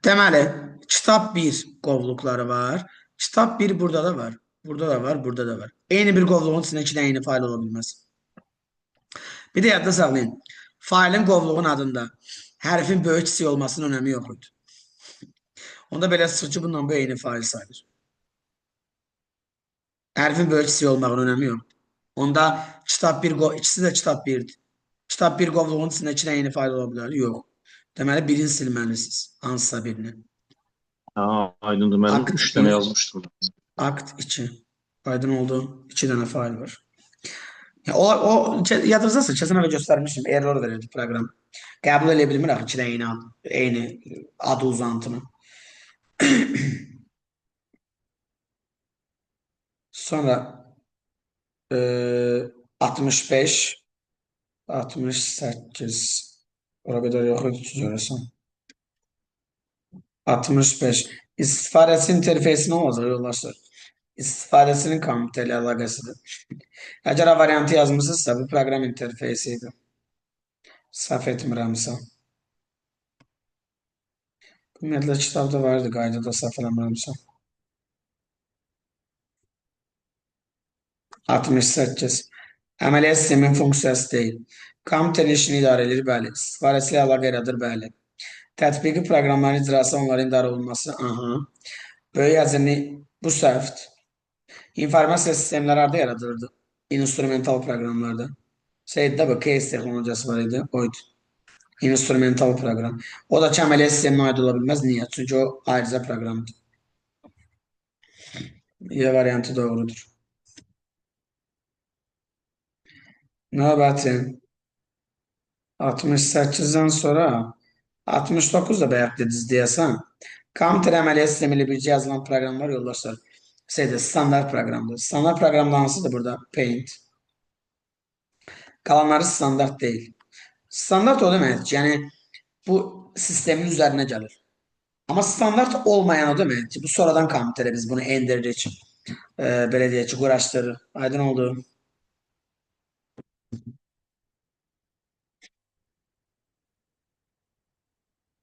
Deməli, kitab 1 qovluqları var. Kitab 1 burada da var. Burada da var, burada da var. Eyni bir qovluğun içində iki dənə eyni fayl ola bilməz. Bir də yadda saxlayın. Faylın qovluğun adında hərfin böyük kiçik olmasının önəmi yox idi. Onda belə çıxır ki, bununla bu eyni fayl sayılır. Hərfin böyük kiçik olmağının önəmi yoxdur. Onda kitab 1, ikisi də kitab 1-dir. Kitab 1 qovluğun içində iki dənə eyni fayl ola bilər? Yox. Deməli, birini silməlisiniz. Hansısa birini. Ha, aydındır. Mən Akt 3 dənə 1, yazmışdım. akt 2. Aydın oldu. 2 dənə fayl var. Ya, o yadınızdasa, keçən həftə göstərmişdim. Error verirdi proqram. Qəbul eləyə bilmir axı iki dənə eyni ad, eyni adı uzantını. Sonra 65 68 ora qədər yox idi ki, görəsən. 65 İstifadəçi interfeysi nə olacaq yoldaşlar? İstifadəçinin kompüterlə əlaqəsidir. Əgər A variantı yazmısınızsa, bu proqram interfeysi idi. Səhv etmirəmsə. Ümumiyyətlə kitabda var idi qaydada səhv eləmirəmsə. 68. Əməliyyat sistemin funksiyası deyil. Kompüterin işini idarə edir, bəli. İstifadəçi ilə əlaqə yaradır, bəli. Tətbiqi proqramların icrası, onların idarə olunması, aha. Böyük həcmli, bu səhvdir. İnformasiya sistemləri harda yaradılırdı? İnstrumental proqramlarda. Şeydə bu case texnologiyası var idi, oydu. İnstrumental proqram. O da ki, əməliyyat sisteminə aid ola bilməz. Niyə? Çünki o ayrıca proqramdır. Y variantı doğrudur. Növbəti 68-dən sonra 69 da bayaq dediniz deyəsən. Kompüter əməliyyat sistemi ilə birgə yazılan proqramlar yoldaşlar. Şeydə, standart proqramdır. Standart proqramda hansıdır burada? Paint. Qalanları standart deyil. Standart o deməkdir ki, yəni bu sistemin üzərinə gəlir. Amma standart olmayan o deməkdir ki, bu sonradan kompüterə biz bunu endiririk. Belə deyək ki, quraşdırırıq. Aydın oldu.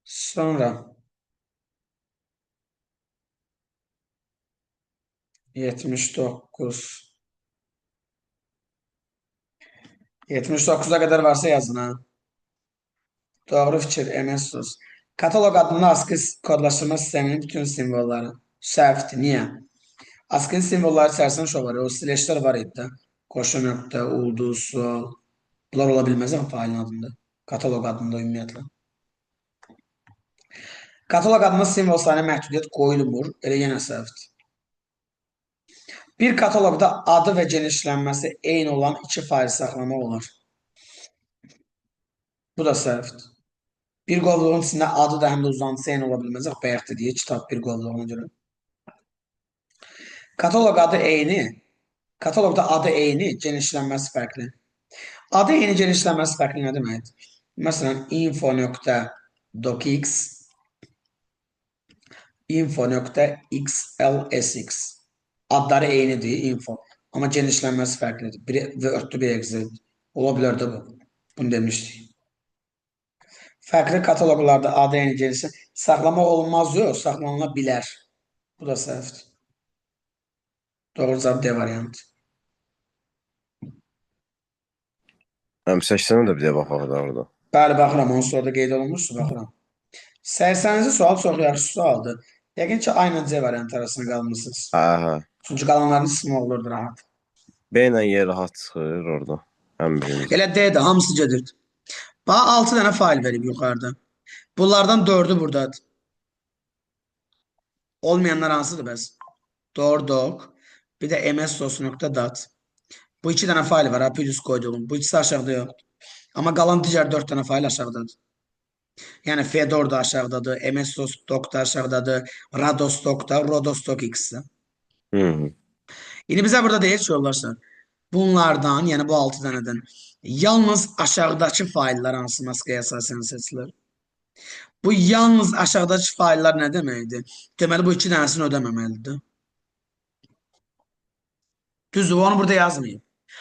Sonra 79. 79'a qədər varsa yazın ha. Doğru fikir, MS-DOS. Katalog adında ASCII kodlaşdırma sisteminin bütün simvolları. Səhvdir. Niyə? ASCII simvolları içərisində şu var. O slashlər var idi də. Qoşu nöqtə, ulduz, sual. Bunlar ola bilməz ama failin adında. Katalog adında ümumiyyətlə. Katalog adında simvol sayına məhdudiyyət qoyulmur. Elə yenə səhvdir. Bir katalogda adı və genişlənməsi eyni olan iki fayl saxlamaq olar. Bu da səhvdir. Bir qovluğun içində adı da həm də uzantısı eyni ola bilməz. Bayaq dediyi kitab bir qovluğuna görə. Katalog adı eyni. Katalogda adı eyni, genişlənməsi fərqli. Adı eyni, genişlənməsi fərqli nə deməkdir? Məsələn, info.docx, info.xlsx. Adları eynidir, info. Amma genişlənməsi fərqlidir. Biri Word-dür, biri Excel-dir. Ola bilər də bu. Bunu demişdik. Fərqli kataloglarda adı eyni genişlənmə saxlamaq olmaz yox, saxlanıla bilər. Bu da səhvdir. Doğru cavab D variantı. Həm 80-ə də bir də baxaq da orada. Bəli, baxıram. Onun sonra da qeyd olunmuşdur, baxıram. 80-ci sual çox yaxşı sualdır. Yəqin ki, A ilə C variantı arasında qalmısınız. Hə, hə. Çünki qalanların çıxmaq olurdu rahat. B ilə Y rahat çıxır orada. Ən birinci. Elə D-dir, hamısı gedirdi. Bax, 6 dənə fayl verib yuxarıda. Bunlardan 4-ü buradadır. Olmayanlar hansıdır bəs? Doğru doc, bir də mssos.dat. Bu iki dənə fayl var, ha, plus qoyduğum. Bu ikisi aşağıda yoxdur. Amma qalan digər 4 dənə fayl aşağıdadır. Yəni Fedor da aşağıdadır, MSOS doc da aşağıdadır, Rados doc da, Rodos doc X-də. Hı. İndi bizə burada deyir ki, yoldaşlar, bunlardan, yəni bu 6 dənədən yalnız aşağıdakı fayllar hansı maskaya əsasən seçilir? Bu yalnız aşağıdakı fayllar nə deməkdir? Deməli, bu iki dənəsini ödəməməlidir. Düzdür, onu burada yazmayıb.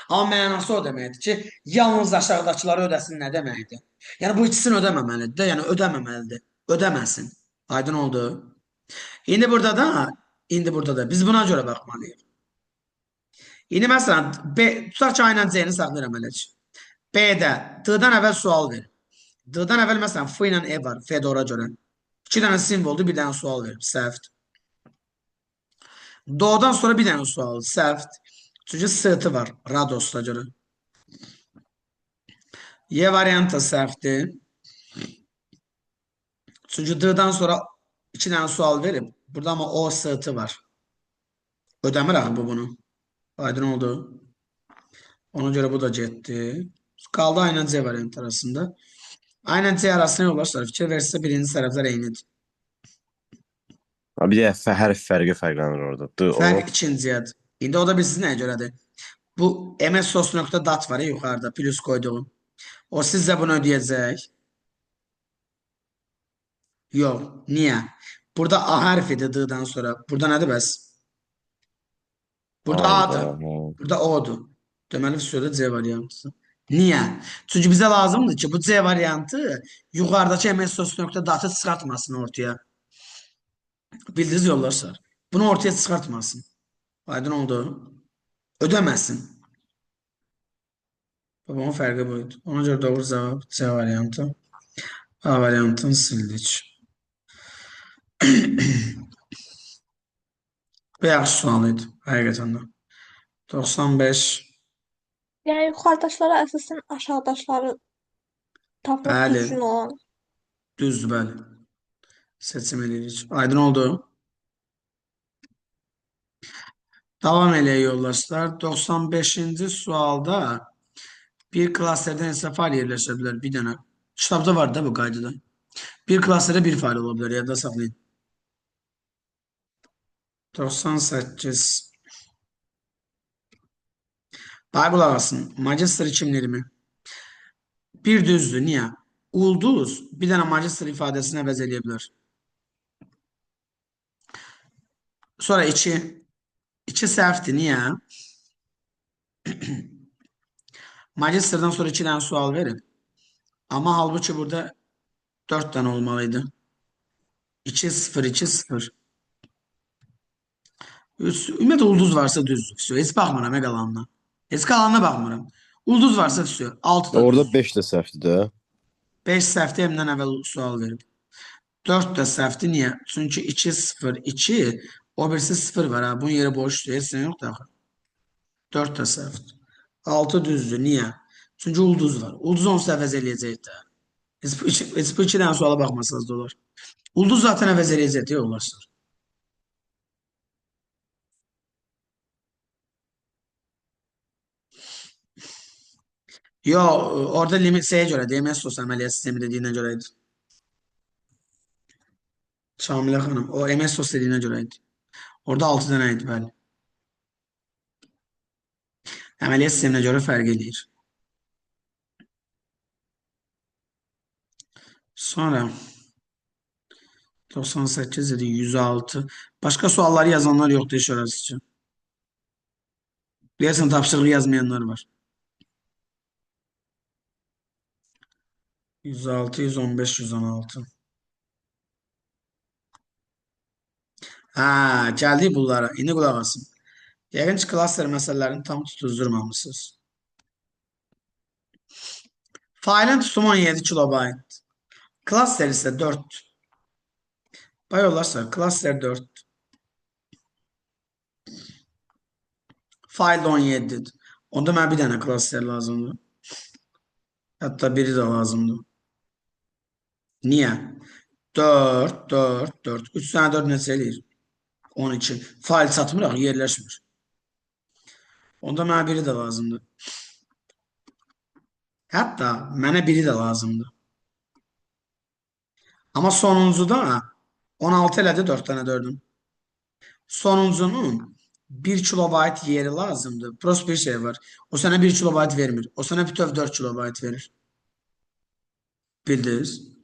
Amma mənası o deməkdir ki, yalnız aşağıdakıları ödəsin nə deməkdir? Yəni bu ikisini ödəməməlidir də, yəni ödəməməlidir. Ödəməsin. Aydın oldu. İndi burada da biz buna görə baxmalıyıq. İndi məsələn, B, tutaq ki, A ilə C-ni saxlayıram elə ki. B-də D-dan əvvəl sual ver. D-dan əvvəl məsələn F ilə E var, Fedora görə. İki dənə simvoldur, bir dənə sual verib, səhvdir. Do-dan sonra bir dənə sual, səhvdir. Çünki S-t var, Rados'ta görə. Y variantı səhvdir. Çünki D-dan sonra iki dənə sual verib. Burada amma O, S, T var. Ödəmir axı bu bunu. Aydın oldu. Ona görə bu da getdi. Qaldı A ilə C variantı arasında. A ilə C arasında yoldaşlar, fikir versə birinci tərəflər eynidir. Ha, bir də hərf fərqi fərqlənir orada. D, O. Fərq ikinciyədir. İndi o da bilsin nəyə görədir. Bu mssos.dat var ya yuxarıda plus qoyduğum. O sizcə bunu ödəyəcək? Yox. Niyə? Burada A hərfidir D-dan sonra. Burada nədir bəs? Burada A-dır. A-dır. Burada O-dur. Deməli, sözdə C variantıdır. Niyə? Çünki bizə lazımdır ki, bu C variantı yuxarıdakı mssos.datı çıxartmasın ortaya. Bildiniz yoldaşlar. Bunu ortaya çıxartmasın. Aydın oldu. Ödəməsin. Babamın fərqi buydu. Ona görə doğru cavab C variantı. A variantını sildik. Bu yaxşı sual idi. Həqiqətən də. 95. Yəni yuxarıdakılara əsasən aşağıdakıları tapmaq Bəli. düzgün olan. Düzdür, bəli. Seçim edirik. Aydın oldu. Davam eləyək yoldaşlar. 95-ci sualda bir klasterdə neçə fayl yerləşə bilər? Bir dənə. Kitabda var da bu qaydada. Bir klasterdə bir fayl ola bilər. Yadda saxlayın. 98. Bax, qulaq asın. Magister 2020. Bir düzdür. Niyə? Ulduz bir dənə magister ifadəsini əvəz eləyə bilər. Sonra 2. 2 səhvdir. Niyə? Magisterdən sonra 2 dənə sual verib. Amma halbuki burada 4 dənə olmalıydı. 2, 0, 2, 0. 3, ümumiyyətlə ulduz varsa düzdür. Vsyo. Heç baxmıram qalanına. Heç qalanına baxmıram. Ulduz varsa vsyo. 6 da Orada düzdür. 5 də səhvdir də. 5 səhvdir, M-dən əvvəl sual verib. 4 də səhvdir. Niyə? Çünki 2, 0, 2, o birisi 0 var. Ha. Bunun yeri boşdur. Heç nə yoxdur axı. 4 də səhvdir. 6 düzdür. Niyə? Çünki ulduz var. Ulduz onsuz əvəz eləyəcək də. Heç bu iki dənə suala baxmasanız da olar. Ulduz zaten əvəz eləyəcək deyə yoldaşlar. Yo, orada limit şeyə görə, MS-DOS əməliyyat sistemi dediyinə görə idi. Şamilə xanım, o MS-DOS dediyinə görə idi. Orada 6 dənə idi, bəli. Əməliyyat sisteminə görə fərq eləyir. Sonra 98 dedi, 106. Başqa sualları yazanlar yoxdur iş orası. Deyəsən tapşırığı yazmayanlar var. 106, 115, 116. Ha, gəldik bunlara. İndi qulaq asın. Yəqin ki, klaster məsələlərini tam tutuzdurmamışsınız. Failin tutumu 17 kilobayt. Klaster isə 4. Bay olarsa, klaster 4. Fayl də 17-dir. Onda mənə bir dənə klaster lazımdır. Hətta biri də lazımdır. Niyə? 4, 4, 4. 3 dənə 4 neçə eləyir? 12. Fayl çatmır axı, yerləşmir. Onda mənə biri də lazımdır. Hətta mənə biri də lazımdır. Amma sonuncuda 16 elədi 4 dənə 4-ün. Sonuncunun 1 kilobayt yeri lazımdır. Prost bir şey var. O sənə 1 kilobayt vermir. O sənə bütöv 4 kilobayt verir. Bildiniz?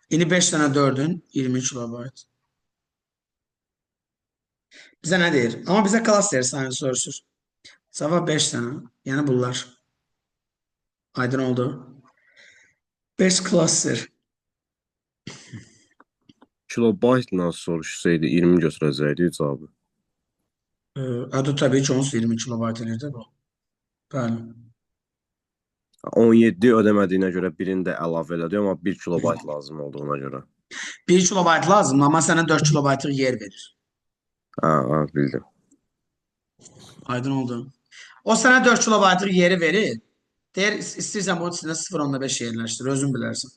İndi 5 dənə 4-ün 20 kilobayt. Bizə nə deyir? Amma bizə klaster sayını soruşur. Cavab 5 dənə. Yəni bunlar. Aydın oldu. 5 klaster. Kilobaytla soruşsaydı 20 götürəcəkdi cavabı. Adı təbii ki, onsuz 20 kilobayt eləyir də bu. Bəli. 17 ödəmədiyinə görə birini də əlavə elədi, amma 1 kilobayt lazım olduğuna görə. 1 kilobayt lazımdır, amma sənə 4 kilobaytlıq yer verir. Ha, ha, bildim. Aydın oldu. O sənə 4 kilobaytlıq yeri verir. Deyir, istəyirsən bunun içində 0.5 yerləşdir, özün bilərsən.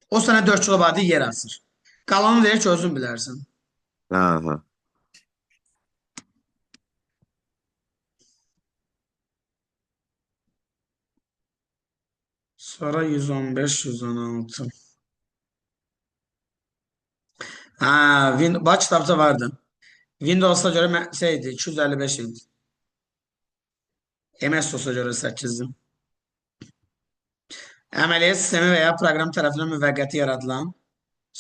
O sənə 4 kilobaytlıq yer açır. Qalanı deyir ki, özün bilərsən. Ha, ha. Sonra 115, 116. Ha, bax kitabda vardı. Windows'a görə şeydi, 255 idi. MS-DOS-a görə 8-dir. Əməliyyat sistemi və ya proqram tərəfindən müvəqqəti yaradılan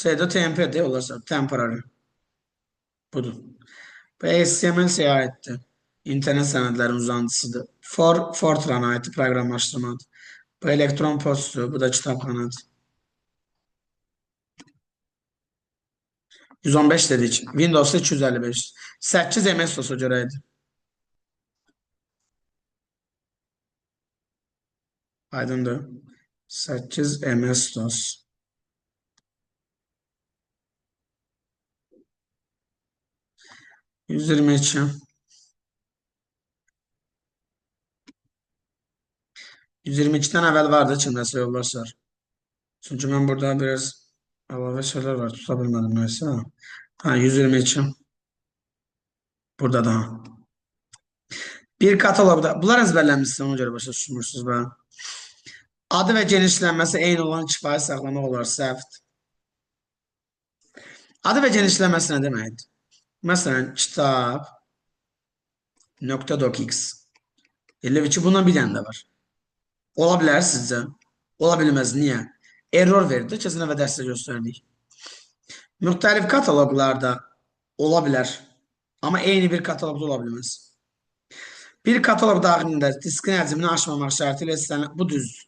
şeydə TMP-dir, olarsa, temporary. Budur. Bu HTML şeyə aiddir. İnternet sənədlərinin uzantısıdır. Fortran aiddir, proqramlaşdırmadır. Bu elektron postudur, bu da kitabxanadır. 115 dedik. Windows'da 255. 8 MS-DOS-a görə idi. Aydındır. 8 MS-DOS. 122. 122-dən əvvəl vardı kimdəsə yoldaşlar. Çünki mən burada biraz əlavə şeylər var, tuta bilmədim nəysə. Ha, 122. Burada da. Bir katalogda. Bunlar əzbərlənmişsiniz, ona görə başa düşmürsünüz bə. Adı və genişlənməsi eyni olan iki fayl saxlamaq olar, səhvdir. Adı və genişlənməsi nə deməkdir? Məsələn, kitab .docx. Elə ki, bundan bir dənə də var. Ola bilər sizcə? Ola bilməz. Niyə? Error verdi. Keçən dəfə dərsdə göstərdik. Müxtəlif kataloqlarda ola bilər. Amma eyni bir kataloqda ola bilməz. Bir kataloq daxilində diskin həcmini aşmamaq şərti ilə istənilən... Bu düzdür.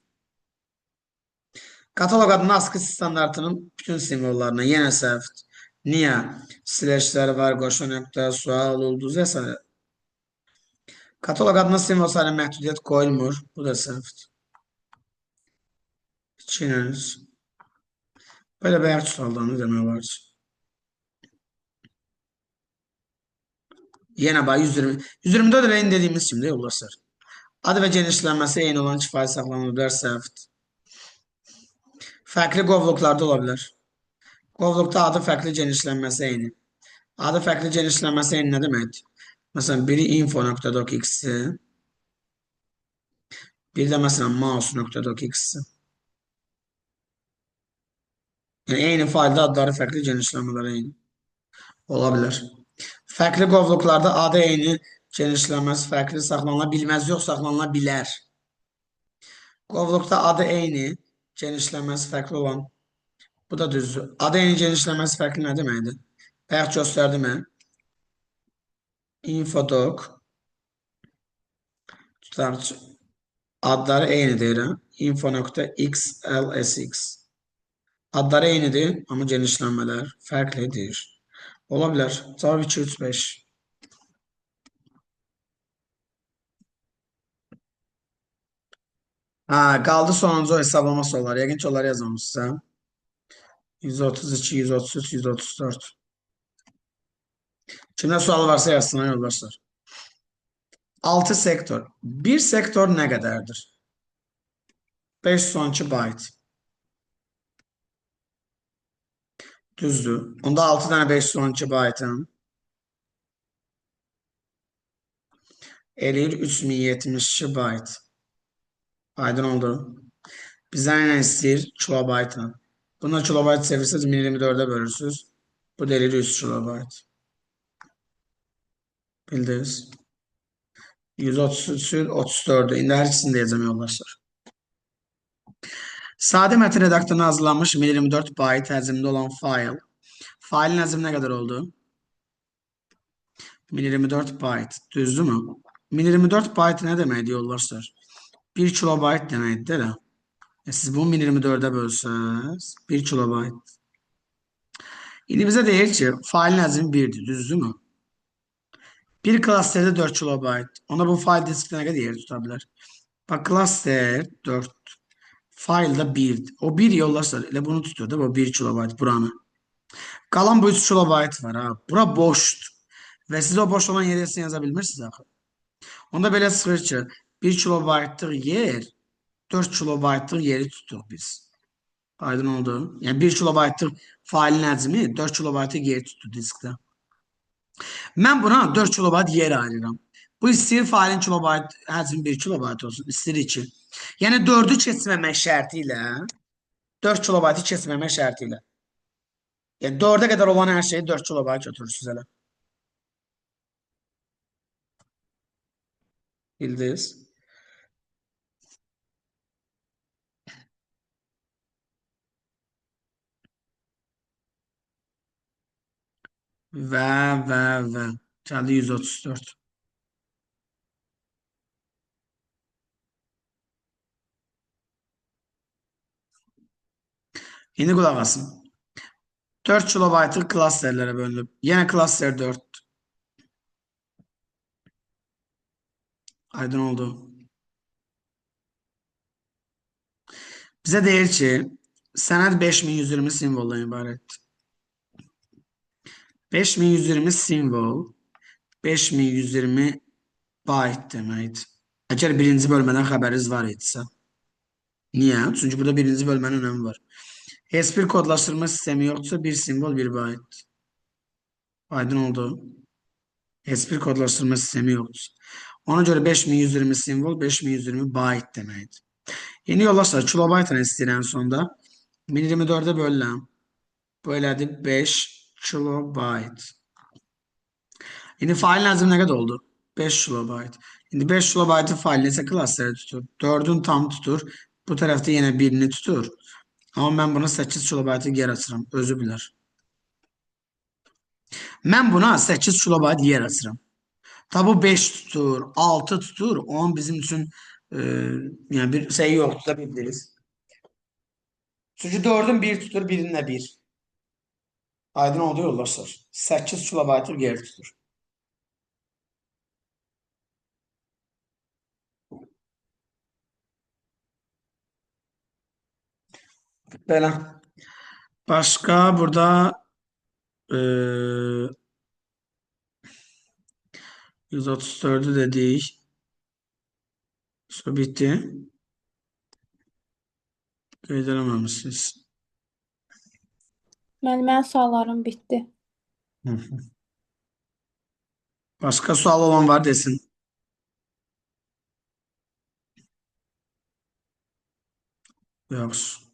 Kataloq adını ASCII standartının bütün simvollarına yenə səhvdir. Niyə? Slashlər var, qoşa nöqtə, sual, ulduz və s. Katalog adına simvol sayına məhdudiyyət qoyulmur. Bu da səhvdir. 2 ilə 3. Belə bayaq sualdan nə demək olar ki? Yenə bax 120. 124 elə indi dediyimiz kimi də yoldaşlar. Adı və genişlənməsi eyni olan kifayət saxlanıla bilər, səhvdir. Fərqli qovluqlarda ola bilər. Qovluqda adı fərqli, genişlənməsi eyni. Adı fərqli, genişlənməsi eyni nə deməkdir? Məsələn, biri info.docx-dir. Biri də məsələn mouse.docx-dir. Yəni eyni faylda adları fərqli, genişlənmələri eyni. Ola bilər. Fərqli qovluqlarda adı eyni, genişlənməsi fərqli saxlanıla bilməz, yox saxlanıla bilər. Qovluqda adı eyni, genişlənməsi fərqli olan. Bu da düzdür. Adı eyni, genişlənməsi fərqli nə deməkdir? Bayaq göstərdim mən. Infodoc tutaq ki, adları eyni deyirəm. Info.xlsx. Adları eynidir, amma genişlənmələr fərqlidir. Ola bilər. Cavab 2, 3, 5. Ha, qaldı sonuncu hesablama sualları. Yəqin ki, onları yazmamışsın. 132, 133, 134. Kimdə sual varsa yazsınlar yoldaşlar. 6 sektor. Bir sektor nə qədərdir? 512 byte. Düzdür. Onda 6 dənə 512 byte-ın eləyir 3072 byte. Aydın oldu. Bizdən nə istəyir? Kilobaytla. Buna kilobayt çevirsəniz 1024-ə bölürsünüz. Bu da eləyir 3 kilobayt. Bildiniz? 133-ü 34-ü. İndi hər ikisini deyəcəm yoldaşlar. Sadə mətn redaktoruna hazırlanmış 1024 byte həcmində olan fayl. Faylin həcmi nə qədər oldu? 1024 byte. Düzdürmü? 1024 byte nə deməkdir yoldaşlar? 1 kilobayt deməkdir elə. Siz bunu 1024-ə bölsəniz 1 kilobayt. İndi bizə deyir ki, faylin həcmi 1-dir, düzdürmü? Bir klasterdə 4 kilobayt. Onda bu fayl diskdə nə qədər yer tuta bilər? Bax, klaster 4. Faylda 1. O 1 yoldaşlar elə bunu tutur da, bu 1 kilobayt buranı. Qalan bu 3 kilobayt var ha. Bura boşdur. Və siz o boş olan yerə heç nə yaza bilmirsiniz axı. Onda belə çıxır ki, 1 kilobaytlıq yer 4 kilobaytlıq yeri tutuq biz. Aydın oldu. Yəni 1 kilobaytlıq faylin həcmi 4 kilobaytlıq yer tutdu diskdə. Mən buna 4 kilobayt yer ayırıram. Bu istəyir faylin kilobayt həcmi 1 kilobayt olsun, istəyir 2. Yəni 4-ü keçməmək şərti ilə 4 kilobaytı keçməmək şərti ilə. Yəni 4-ə qədər olan hər şeyi 4 kilobayt götürürsünüz elə. Bildiniz? Və. Gəldi 134. İndi qulaq asın. 4 kilobaytlıq klasterlərə bölünüb. Yenə klaster 4. Aydın oldu. Bizə deyir ki, sənəd 5120 simvoldan ibarətdir. 5120 simvol 5120 byte deməkdir. Əgər birinci bölmədən xəbəriniz var idisə. Niyə? Çünki burada birinci bölmənin önəmi var. Heç bir kodlaşdırma sistemi yoxdursa bir simvol bir byte. Aydın oldu. Heç bir kodlaşdırma sistemi yoxdur. Ona görə 5120 simvol 5120 byte deməkdir. Yeni yoldaşlar kilobaytla istəyirəm sonda. 1024-ə bölürəm. Bu elədi 5 kilobayt. İndi faylin həcmi nə qədər oldu? 5 kilobayt. İndi 5 kilobaytı fayl neçə klasterə tutur? 4-ün tam tutur. Bu tərəfdə yenə birini tutur. Amma mən buna 8 kilobaytı yer açıram. Özü bilər. Mən buna 8 kilobayt yer açıram. Ta bu 5 tutur, 6 tutur. Onun bizim üçün yəni bir şey yoxdur da biliriz. Çünki 4-ün 1 tutur, birinin də 1. Aydın oldu yoldaşlar. 8 kilobaytlıq yer tutur. Belə. Başqa burada 134'ü dedik. Su bitti. Qeyd eləməmişsiniz. Mənim suallarım bitdi. Hı hı. Başqa sual olan var desin. Yox.